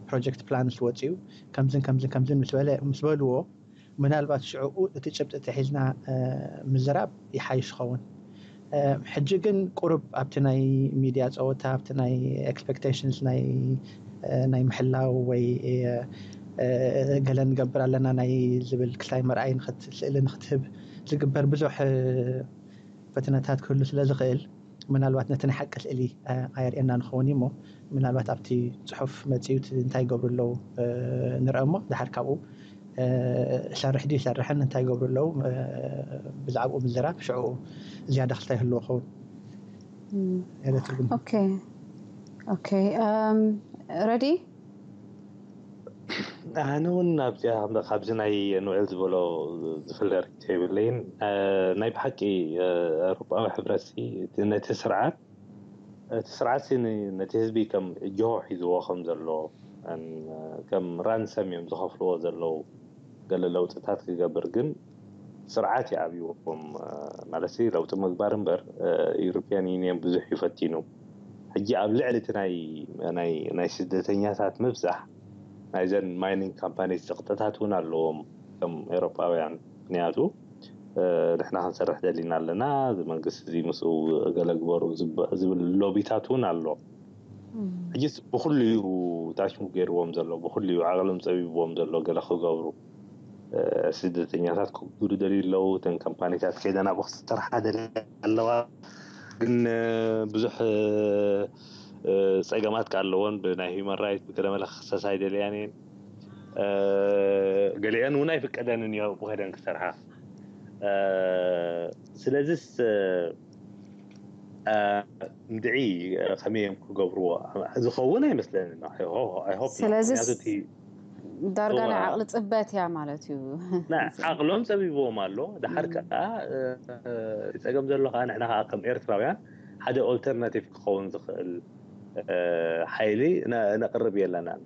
ፕሮጀክት ፕላን ዝወፅኡ ከምዝን ከምዝን ከምዝን ምስ በለ ምስ በልዎ፣ ምናልባት ሽዕኡ እቲ ጭብጢ ተሒዝና ምዝራብ ይሓይሽ ይኸውን። ሕጂ ግን ቁሩብ ኣብቲ ናይ ሚድያ ፀወታ፣ ኣብቲ ናይ ኤክስፔክቴሽንስ ናይ ናይ ምሕላው ወይ ገለ ንገብር ኣለና ናይ ዝብል ክልታይ መርኣይ ስእሊ ንክትህብ ዝግበር ብዙሕ ፈተነታት ክህሉ ስለ ዝኽእል፣ ምናልባት ነቲ ናይ ሓቂ ስእሊ ኣየርእየና ንኸውን እዩ እሞ፣ ምናልባት ኣብቲ ፅሑፍ መፅኡ እንታይ ይገብሩ ኣለዉ ንርአ እሞ፣ ድሓር ካብኡ ሰርሕ ድዩ ይሰርሕን እንታይ ይገብሩ ኣለዉ ብዛዕባኡ ምዝራብ ሽዑ ዝያዳ ክልታ ይህልዎ ኸውን። ትርጉም ኦኬ። ረዲ ኣነ እውን ኣብዚኣ ካብዚ ናይ ኖኤል ዝበሎ ዝፍለ ርክቶ የብለይን። ናይ ብሓቂ ኣውሮጳዊ ሕብረት ነቲ ስርዓት እቲ ስርዓት ነቲ ህዝቢ ከም ጆሆ ሒዝዎ ከም ዘሎ ከም ራንሰም እዮም ዝኸፍልዎ ዘለዉ ገለ ለውጥታት ክገብር ግን ስርዓት ይኣብይዎም ማለት ለውጢ ምግባር እምበር ዩሮፒያን ዩኒየን ብዙሕ ይፈቲኑ። ሕጂ ኣብ ልዕሊ እቲ ናይ ስደተኛታት ምብዛሕ ናይዘን ማይኒንግ ካምፓኒስ ፀቕጥታት እውን ኣለዎም ከም ኤሮጳውያን። ምክንያቱ ንሕና ክንሰርሕ ደሊና ኣለና፣ እዚ መንግስቲ እዚ ምስኡ ገለ ግበሩ ዝብል ሎቢታት እውን ኣሎ። ሕጂስ ብኩሉ እዩ ታሽሙ ገይርዎም ዘሎ፣ ብኩሉ እዩ ዓቕሎም ፀቢብዎም ዘሎ ገለ ክገብሩ። ስደተኛታት ክጉዱ ደልዩ ኣለዉ። እተን ካምፓኒታት ከይደን ኣብኡ ክሰርሓ ደልያ ኣለዋ። ግን ብዙሕ ፀገማት ከ ኣለዎን ብናይ ሂማን ራይት ብገለ መለ ክክሰሳ ኣይደልያን እየን። ገሊአን እውን ኣይፍቀደንን እዩ ኣብኡ ከይደን ክሰርሓ። ስለዚስ እንድዒ ከመይ እዮም ክገብርዎ ዝኸውን ኣይመስለንን። ስለዚ ዳርጋ ናይ ዓቕሊ ፅበት እያ ማለት እዩ። ዓቕሎም ፀቢብዎም ኣሎ። ድሓር ከዓ ፀገም ዘሎ ከዓ ንሕና ከዓ ከም ኤርትራውያን ሓደ ኦልተርናቲቭ ክኸውን ዝኽእል ሓይሊ ነቕርብ የለናን።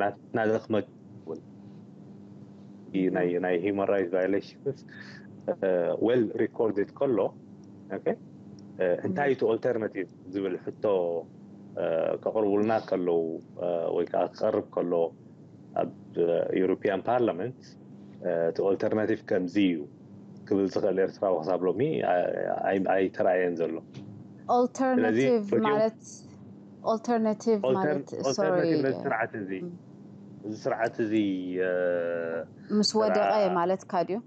ናትና ዘኽመት እውን ናይ ሂማን ራይት ቫዮሌሽንስ ዌል ሪኮርድድ ከሎ እንታይ እቲ ኦልተርናቲቭ ዝብል ሕቶ ከቕርቡልና ከለዉ ወይ ከዓ ክቐርብ ከሎ ኣብ European Parliament እቲ alternative ከምዚ እዩ ክብል ዝኽእል ኤርትራዊ ክሳብ ሎሚ ኣይተራእየን ዘሎ። Alternative ማለት alternative ማለት sorry ነዚ ስርዓት እዚ እዚ ስርዓት እዚ ምስ ወደቐ ማለት ካድዩ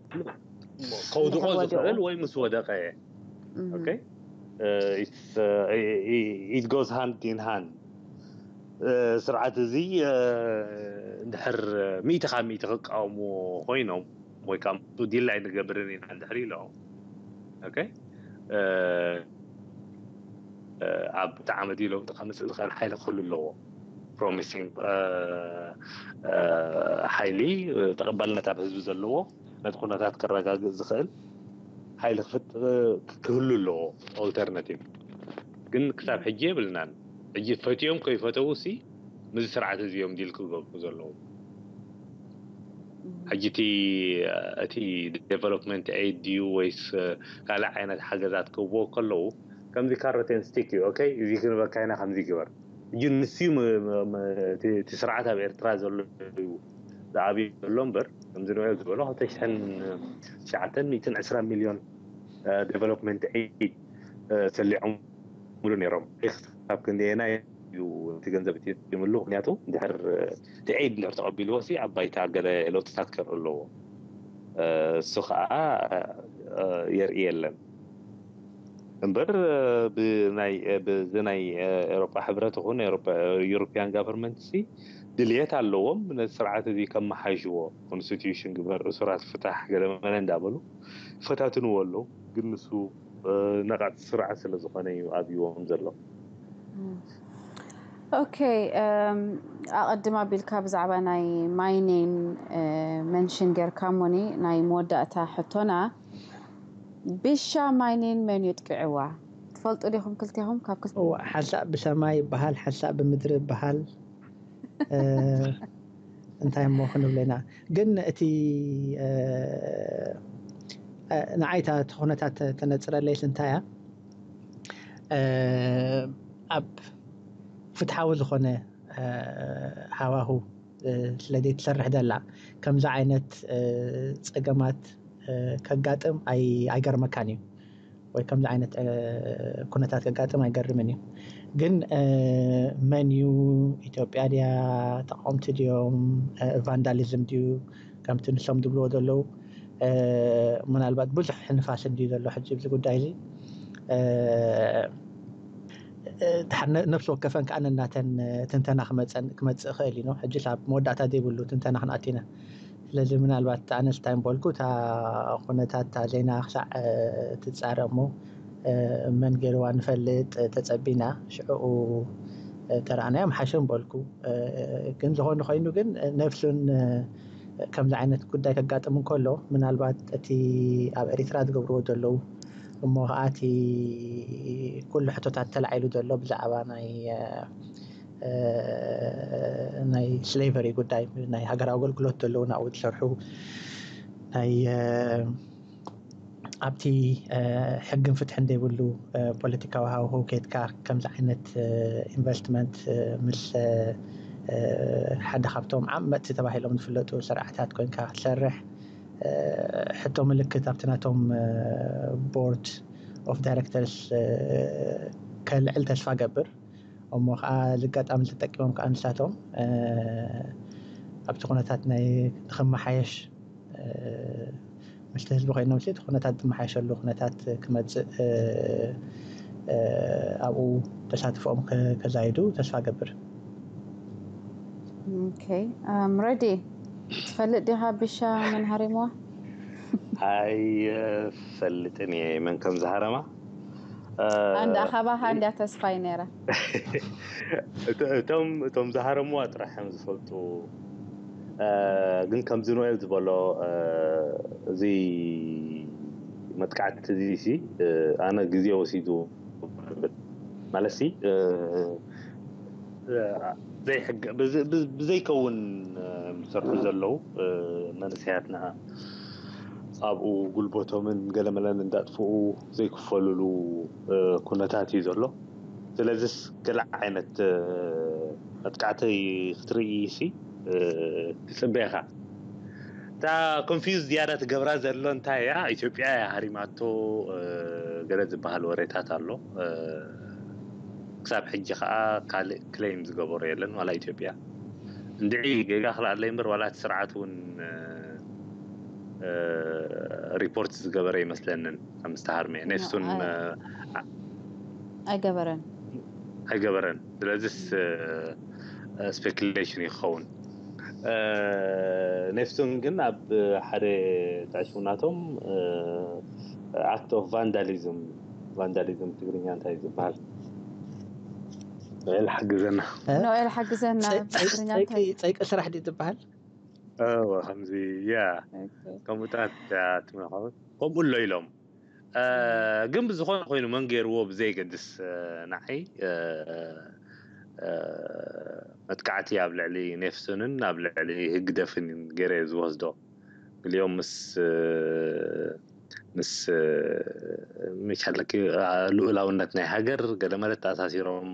ከውድቆ ዝኽእል ወይ ምስ ወደቐ okay it goes hand in hand ስርዓት እዚ እንድሕር ሚእቲ ካብ ሚእቲ ክቃወምዎ ኮይኖም ወይ ከዓ ዲላ ኣይንገብርን ኢና እንድሕር ኢሎም okay ኣብ ዓመት ለውጢ ከምፅእ ዝኽእል ሓይሊ ክህሉ ኣለዎ promising ሓይሊ ተቐባልነት ኣብ ህዝቢ ዘለዎ ነቲ ኩነታት ከረጋግእ ዝኽእል ሓይሊ ክፍጥ ክህሉ ኣለዎ alternative ግን ክሳብ ሕጂ የብልናን ሕጂ ፈትዮም ከይፈተው ሲ ምዚ ስርዓት እዚ እዮም ዲል ክገብሩ ዘለዉ ሕጂ እቲ development aid ድዩ ወይስ ካልእ ዓይነት ሓገዛት ክህብዎ ከለዉ ከምዚ carrot and stick እዩ okay እዚ ክንበካ ኢና ከምዚ ግበር ሕጂ ንሱ እቲ ስርዓት ኣብ ኤርትራ ዘሎ እዩ ዝኣብዩ ዘሎ እምበር ከምዚ ንዮ ዝበሎ ክልተ ሽሕን ትሽዓተን ሚእትን ዕስራ ሚልዮን development aid ሰሊዖምሉ ነይሮም ክሳብ ክንደየና እዩ እቲ ገንዘብ እትምሉ ምክንያቱ ድሕር እቲ aid ድሕር ተቐቢልዎ ሲ ኣብ ባይታ ገለ ለውጥታት ከርኢ ኣለዎ እሱ ከዓ የርኢ የለን እምበር ብዚ ናይ ኤሮጳ ሕብረት ይኹን European government ሲ ድልየት ኣለዎም ነዚ ስርዓት እዚ ከመሓይሽዎ constitution ግበር እሱራት ፍታሕ ገለ መለ እንዳበሉ ይፈታትንዎ ኣለዉ ግን ንሱ ነቓጽ ስርዓት ስለ ዝኾነ እዩ ኣብይዎም ዘሎ okay ኣቐድም ኣቢልካ ብዛዕባ ናይ mining mention ጌርካ እሞኒ ናይ መወዳእታ ሕቶና ቢሻ mining መን የጥቅዕዋ ትፈልጡ ዲኹም ክልቴኹም ካብ ክልተ ሓንሳእ ብሰማይ ይበሃል ሓንሳእ ብምድሪ ይበሃል እንታይ እሞ ክንብለና ግን እቲ ንዓይታ እቲ ኩነታት ተነፅረለይስ እንታይ እያ ኣብ ፍትሓዊ ዝኾነ ሃዋሁ ስለዘይ ትሰርሕ ደላ ከምዚ ዓይነት ፀገማት ከጋጥም ኣይገርመካን እዩ ወይ ከምዚ ዓይነት ኩነታት ከጋጥም ኣይገርምን እዩ ግን መን እዩ ኢትዮጵያ ድያ ተቃወምቲ ድዮም ቫንዳሊዝም ድዩ ከምቲ ንሶም ዝብልዎ ዘለዉ ምናልባት ብዙሕ ንፋስ እንድዩ ዘሎ ሕጂ ብዚ ጉዳይ እዚ ነብሲ ወከፈን ከዓ ነናተን ትንተና ክመፅእ ይኽእል እዩ ሕጂ ኣብ መወዳእታ ዘይብሉ ትንተና ክንኣቲና ስለዚ ምናልባት ኣነስ እንታይ ምበልኩ እታ ኩነታት እታ ዜና ክሳዕ ትፃረ እሞ መን ገይርዋ ንፈልጥ ተፀቢና ሽዕኡ ተረኣናዮ ምሓሸ ምበልኩ ግን ዝኾነ ኮይኑ ግን ነብሱን ከምዚ ዓይነት ጉዳይ ከጋጥም እንከሎ ምናልባት እቲ ኣብ ኤሪትራ ዝገብርዎ ዘለዉ እሞ ከዓ እቲ ኩሉ ሕቶታት ተላዒሉ ዘሎ ብዛዕባ ናይ ናይ slavery ጉዳይ ናይ ሃገራዊ ኣገልግሎት ዘለዉ ናብኡ ዝሰርሑ ናይ ኣብቲ ሕግን ፍትሕን ዘይብሉ ፖለቲካዊ ሃውህው ከይድካ ከምዚ ዓይነት ኢንቨስትመንት ምስ ሓደ ካብቶም ዓመፅቲ ተባሂሎም ዝፍለጡ ስርዓታት ኮይንካ ክትሰርሕ ሕቶ ምልክት ኣብቲ ናቶም board of directors ከልዕል ተስፋ ገብር እሞ ከዓ ዝጋጣሚ ተጠቂሞም ከዓ ንሳቶም ኣብቲ ኩነታት ናይ ንክመሓየሽ ምስቲ ህዝቢ ኮይኖም እቲ ኩነታት ዝመሓየሸሉ ኩነታት ክመፅእ ኣብኡ ተሳትፎኦም ከዛይዱ ተስፋ ገብር ረዲ ትፈልጥ ዲኻ ቢሻ መን ሃሪምዋ ኣይፈልጥን እየ መን ከም ዝሃረማ ኣንዳ ኣኻባኻ እንድያ ተስፋይ ነይረ እቶም እቶም ዝሃረምዋ ጥራሕ እዮም ዝፈልጡ ግን ከምዚ ኖኤል ዝበሎ እዚ መጥቃዕቲ እዚ ሲ ኣነ ግዜ ወሲዱ ማለት ሲ ብዘይከውን ዝሰርሑ ዘለዉ መንእሰያትና ኣብኡ ጉልበቶምን ገለመለን እንዳጥፍኡ ዘይክፈልሉ ኩነታት እዩ ዘሎ ስለዚስ ገለ ዓይነት መጥቃዕቲ ክትርኢ ሲ ትፅበኻ። እታ ኮንፊውዝ ዝያዳ ትገብራ ዘሎ እንታይ እያ? ኢትዮጵያ እያ ሃሪማቶ ገለ ዝበሃል ወሬታት ኣሎ። ክሳብ ሕጂ ከዓ ካልእ ክሌም ዝገበሩ የለን ዋላ ኢትዮጵያ። እንድዒ ጌጋ ክልኣለይ እምበር ዋላ እቲ ስርዓት እውን ሪፖርት ዝገበረ ይመስለንን። ከም ዝተሃርመ ኔፍሱን ኣይገበረን። ኣይገበረን። ስለዚስ ስፔኩሌሽን ይኸውን። ኔፍሱን ግን ኣብ ሓደ ትዕሽውናቶም ኣክት ኦፍ ቫንዳሊዝም፣ ቫንዳሊዝም ትግርኛ እንታይ ዝበሃል? ኖኤል ሓግዘና። ኖኤል ሓግዘና። ብትግርኛ እንታይ? ጸይቂ ስራሕ ድዩ ዝበሃል? ከምዚ ያ ከምኡታት ትመኻወት ከምኡ ኣሎ ኢሎም። ግን ብዝኾነ ኮይኑ መን ገይርዎ ብዘይገድስ ንዓይ መጥቃዕቲ ኣብ ልዕሊ ኔፍሱንን ኣብ ልዕሊ ህግደፍን ገይረ ዝወስዶ። ገሊኦም ምስ ምስ መቻለኪ ልኡላውነት ናይ ሃገር ገለ መለ ተኣሳሲሮም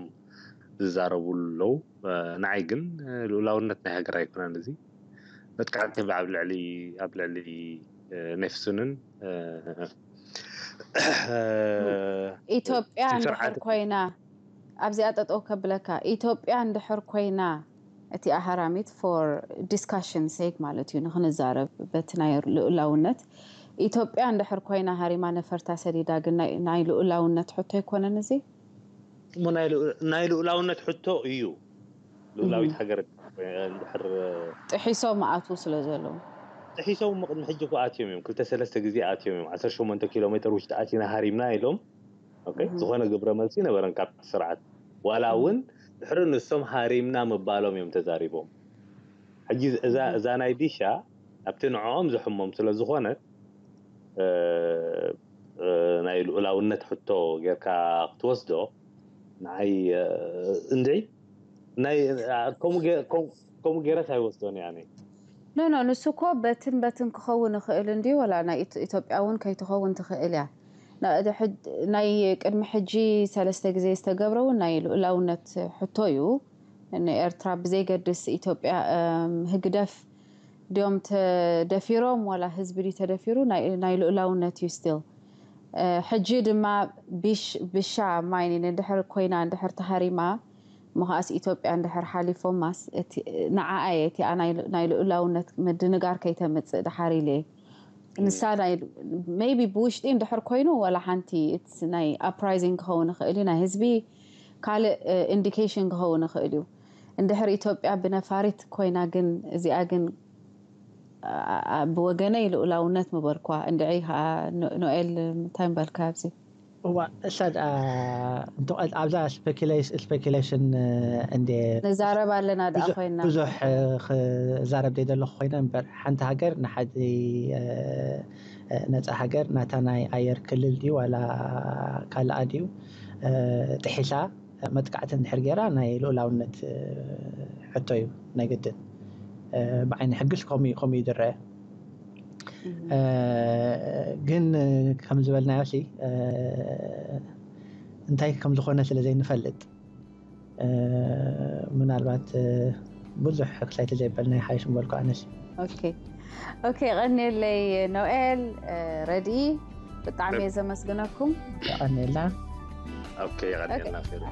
ዝዛረቡ ኣለዉ። ንዓይ ግን ልኡላውነት ናይ ሃገር ኣይኮነን እዚ መጥቃዕቲ ኣብ ልዕሊ ኣብ ልዕሊ ኔፍሱንን ኢትዮጵያ እንድሕር ኮይና ኣብዚኣ ጠጠው ከብለካ ኢትዮጵያ እንድሕር ኮይና እቲ ኣሃራሚት for discussion sake ማለት እዩ ንክንዛረብ በቲ ናይ ልኡላውነት ኢትዮጵያ እንድሕር ኮይና ሃሪማ ነፈርታ ሰዲዳ ግን ናይ ልኡላውነት ሕቶ ኣይኮነን እዚ ናይ ልኡላውነት ሕቶ እዩ። ልኡላዊት ሃገር እንድሕር ጥሒሶም ኣትዉ ስለ ዘለዉ ጥሒሶም ቅድሚ ሕጂ እኮ ኣትዮም እዮም። ክልተ ሰለስተ ግዜ ኣትዮም እዮም። ዓሰርተ ሸሞንተ ኪሎ ሜትር ውሽጢ ኣቲና ሃሪምና ኢሎም ዝኾነ ግብረ መልሲ ነበረን ካብቲ ስርዓት ዋላ እውን ድሕሪ ንሶም ሃሪምና ምባሎም እዮም ተዛሪቦም። ሕጂ እዛ ናይ ቢሻ ኣብቲ ንዕኦም ዝሕሞም ስለ ዝኾነት ናይ ልኡላውነት ሕቶ ጌርካ ክትወስዶ ንዓይ እንድዒ ናይ ከምኡ ገይረስ ኣይወስዶን እያ። ኖ ኖ ንሱ እኮ በትን በትን ክኸውን ይኽእል እንዲ ወላ ናይ ኢትዮጵያ እውን ከይትኸውን ትኽእል እያ። ናይ ቅድሚ ሕጂ ሰለስተ ግዜ ዝተገብረ እውን ናይ ልኡላውነት ሕቶ እዩ። ንኤርትራ ብዘይገድስ ኢትዮጵያ ህግደፍ ድዮም ተደፊሮም ዋላ ህዝቢ ድዩ ተደፊሩ ናይ ልኡላውነት እዩ still። ሕጂ ድማ ብሻ ማይኒን እንድሕር ኮይና እንድሕር ተሃሪማ ምኻኣስ ኢትዮጵያ እንድሕር ሓሊፎማስ ንዓኣ እየ እቲኣ ናይ ልኡላውነት ምድንጋር ከይተምፅእ ድሓር ኢለ እየ። ንሳ maybe ብውሽጢ እንድሕር ኮይኑ ዋላ ሓንቲ ናይ uprising ክኸውን ይኽእል እዩ ናይ ህዝቢ ካልእ indication ክኸውን ይኽእል እዩ። እንድሕር ኢትዮጵያ ብነፋሪት ኮይና ግን እዚኣ ግን ብወገነይ ልኡላውነት ምበልኳ። እንድዒ ከዓ ኖኤል እንታይ ምበልካ ኣብዚ? እዋ እሳ ደኣ እንተቐል ኣብዛ speculation እንደ ንዛረብ ኣለና ደኣ ኮይና ብዙሕ ክዛረብ ደይ ዘለኹ ኮይነ እምበር ሓንቲ ሃገር ንሓዲ ነፃ ሃገር ናታ ናይ ኣየር ክልል ድዩ ዋላ ካልኣ ድዩ ጥሒሳ መጥቃዕቲ እንድሕር ገይራ ናይ ልኡላውነት ሕቶ እዩ ናይ ግድን። ብዓይኒ ሕግስ ከምኡ እዩ ዝረአ። ግን ከም ዝበልናዮ ሲ እንታይ ከም ዝኾነ ስለ ዘይንፈልጥ ምናልባት ብዙሕ ክሳይቲ ዘይበልና ይሓይሽ ምበልኩ ኣነሲ። ኦኬ ኦኬ። ቀኒለይ ኖኤል ረድኢ ብጣዕሚ እየ ዘመስግነኩም። ቀኒልና። ኦኬ ቀኒልና ፌሩ።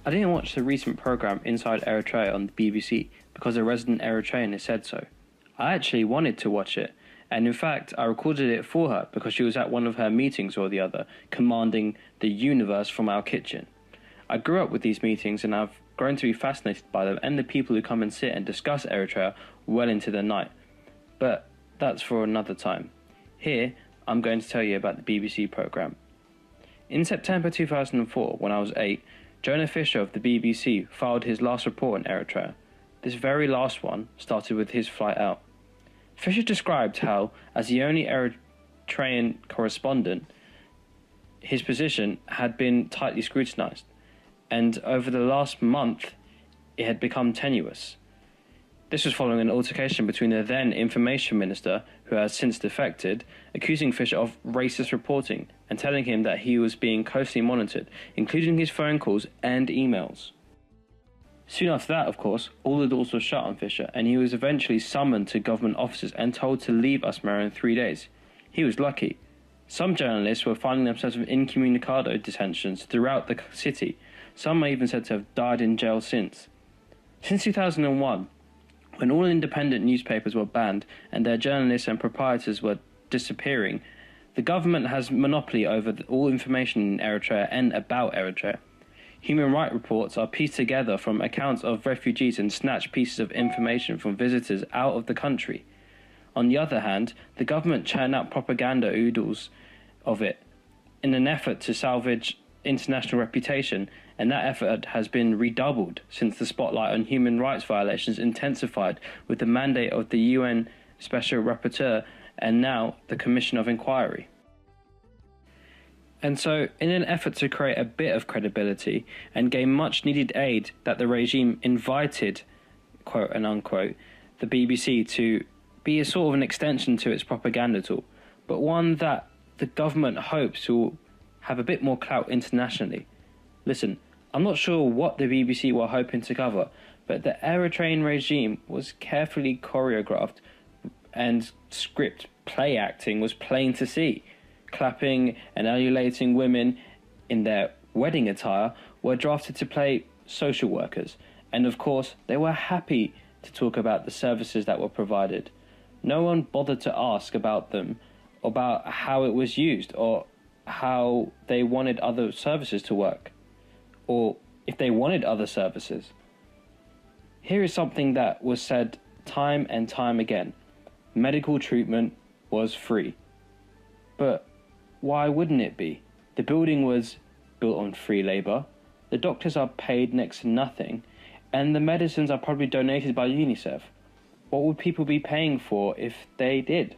I didn't watch the recent program Inside Eritrea on the B B C because a resident Eritrean has said so. I actually wanted to watch it, and in fact, I recorded it for her because she was at one of her meetings or the other, commanding the universe from our kitchen. I grew up with these meetings and I've grown to be fascinated by them and the people who come and sit and discuss Eritrea well into the night. But that's for another time. Here, I'm going to tell you about the B B C program. In September two thousand four, when I was eight, Jonah Fisher of the B B C filed his last report on Eritrea. This very last one started with his flight out. Fisher described how, as the only Eritrean correspondent, his position had been tightly scrutinized, and over the last month, it had become tenuous. This was following an altercation between the then information minister, who has since defected, accusing Fisher of racist reporting and telling him that he was being closely monitored, including his phone calls and emails. Soon after that, of course, all the doors were shut on Fisher, and he was eventually summoned to government offices and told to leave Asmara in three days. He was lucky. Some journalists were finding themselves in incommunicado detentions throughout the city. Some are even said to have died in jail since. Since two thousand one, when all independent newspapers were banned and their journalists and proprietors were disappearing, the government has monopoly over the, all information in Eritrea and about Eritrea. Human rights reports are pieced together from accounts of refugees and snatched pieces of information from visitors out of the country. On the other hand, the government churn out propaganda oodles of it in an effort to salvage international reputation, and that effort has been redoubled since the spotlight on human rights violations intensified with the mandate of the U N Special Rapporteur and now the Commission of Inquiry. And so, in an effort to create a bit of credibility and gain much needed aid that the regime invited, quote and unquote, the B B C to be a sort of an extension to its propaganda tool, but one that the government hopes will have a bit more clout internationally. Listen, I'm not sure what the B B C were hoping to cover, but the Eritrean regime was carefully choreographed, and script play acting was plain to see. Clapping and ululating women in their wedding attire were drafted to play social workers, and of course, they were happy to talk about the services that were provided. No one bothered to ask about them, about how it was used, or how they wanted other services to work, or if they wanted other services. Here is something that was said time and time again: medical treatment was free. But why wouldn't it be? The building was built on free labour, the doctors are paid next to nothing, and the medicines are probably donated by UNICEF. What would people be paying for if they did?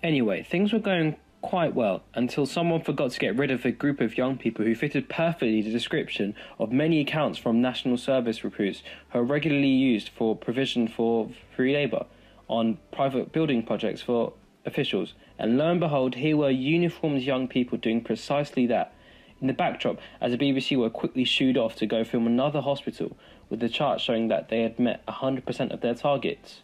Anyway, things were going quite well until someone forgot to get rid of a group of young people who fitted perfectly the description of many accounts from national service recruits who are regularly used for provision for free labour on private building projects for officials. And lo and behold, here were uniformed young people doing precisely that. In the backdrop, as the B B C were quickly shooed off to go film another hospital, with the chart showing that they had met one hundred percent of their targets.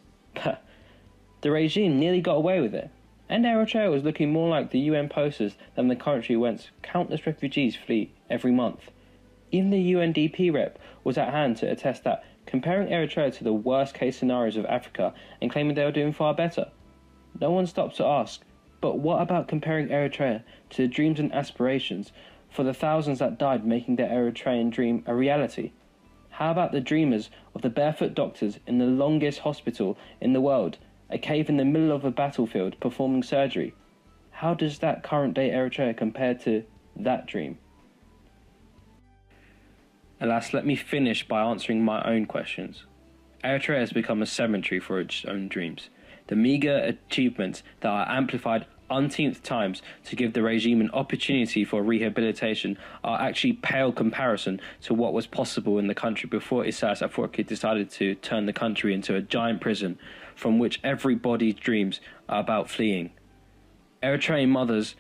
The regime nearly got away with it, and Eritrea was looking more like the U N posters than the country whence countless refugees flee every month. Even the U N D P rep was at hand to attest that, comparing Eritrea to the worst case scenarios of Africa and claiming they were doing far better. No one stopped to ask, but what about comparing Eritrea to the dreams and aspirations for the thousands that died making their Eritrean dream a reality? How about the dreamers of the barefoot doctors in the longest hospital in the world, a cave in the middle of a battlefield performing surgery? How does that current day Eritrea compare to that dream? Alas, let me finish by answering my own questions. Eritrea has become a cemetery for its own dreams. The meagre achievements that are amplified umpteenth times to give the regime an opportunity for rehabilitation are actually pale comparison to what was possible in the country before Isaias Afwerki decided to turn the country into a giant prison from which everybody's dreams are about fleeing. Eritrean mothers,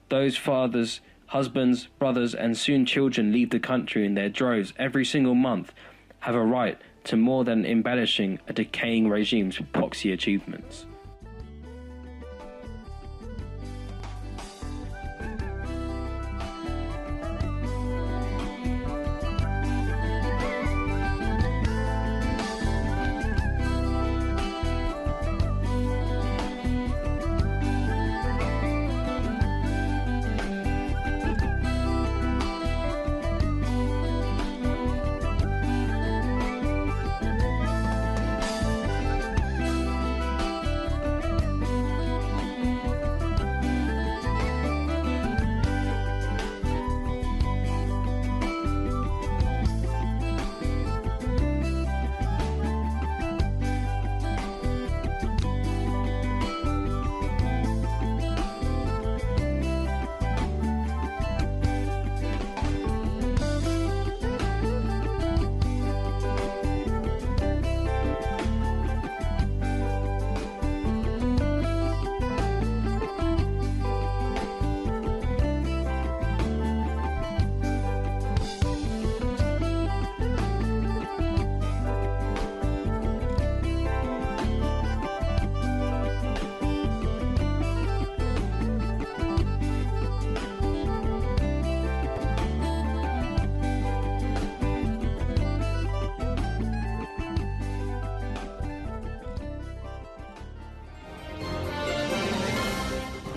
those fathers, husbands, brothers, and soon children leave the country in their droves every single month, have a right to more than embellishing a decaying regime's proxy achievements.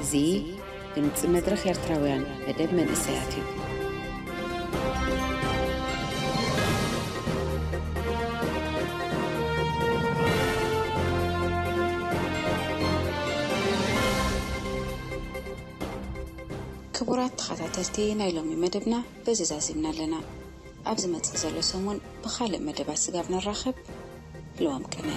እዚ ድምፂ መድረኽ ኤርትራውያን መደብ መንእሰያት እዩ። ክቡራት ተኸታተልቲ፣ ናይ ሎሚ መደብና በዚ ዛዚምና ኣለና። ኣብ ዝመጽእ ዘሎ ሰሙን ብኻልእ መደባት ስጋብ ንራኸብ፣ ልዋም ቅነ።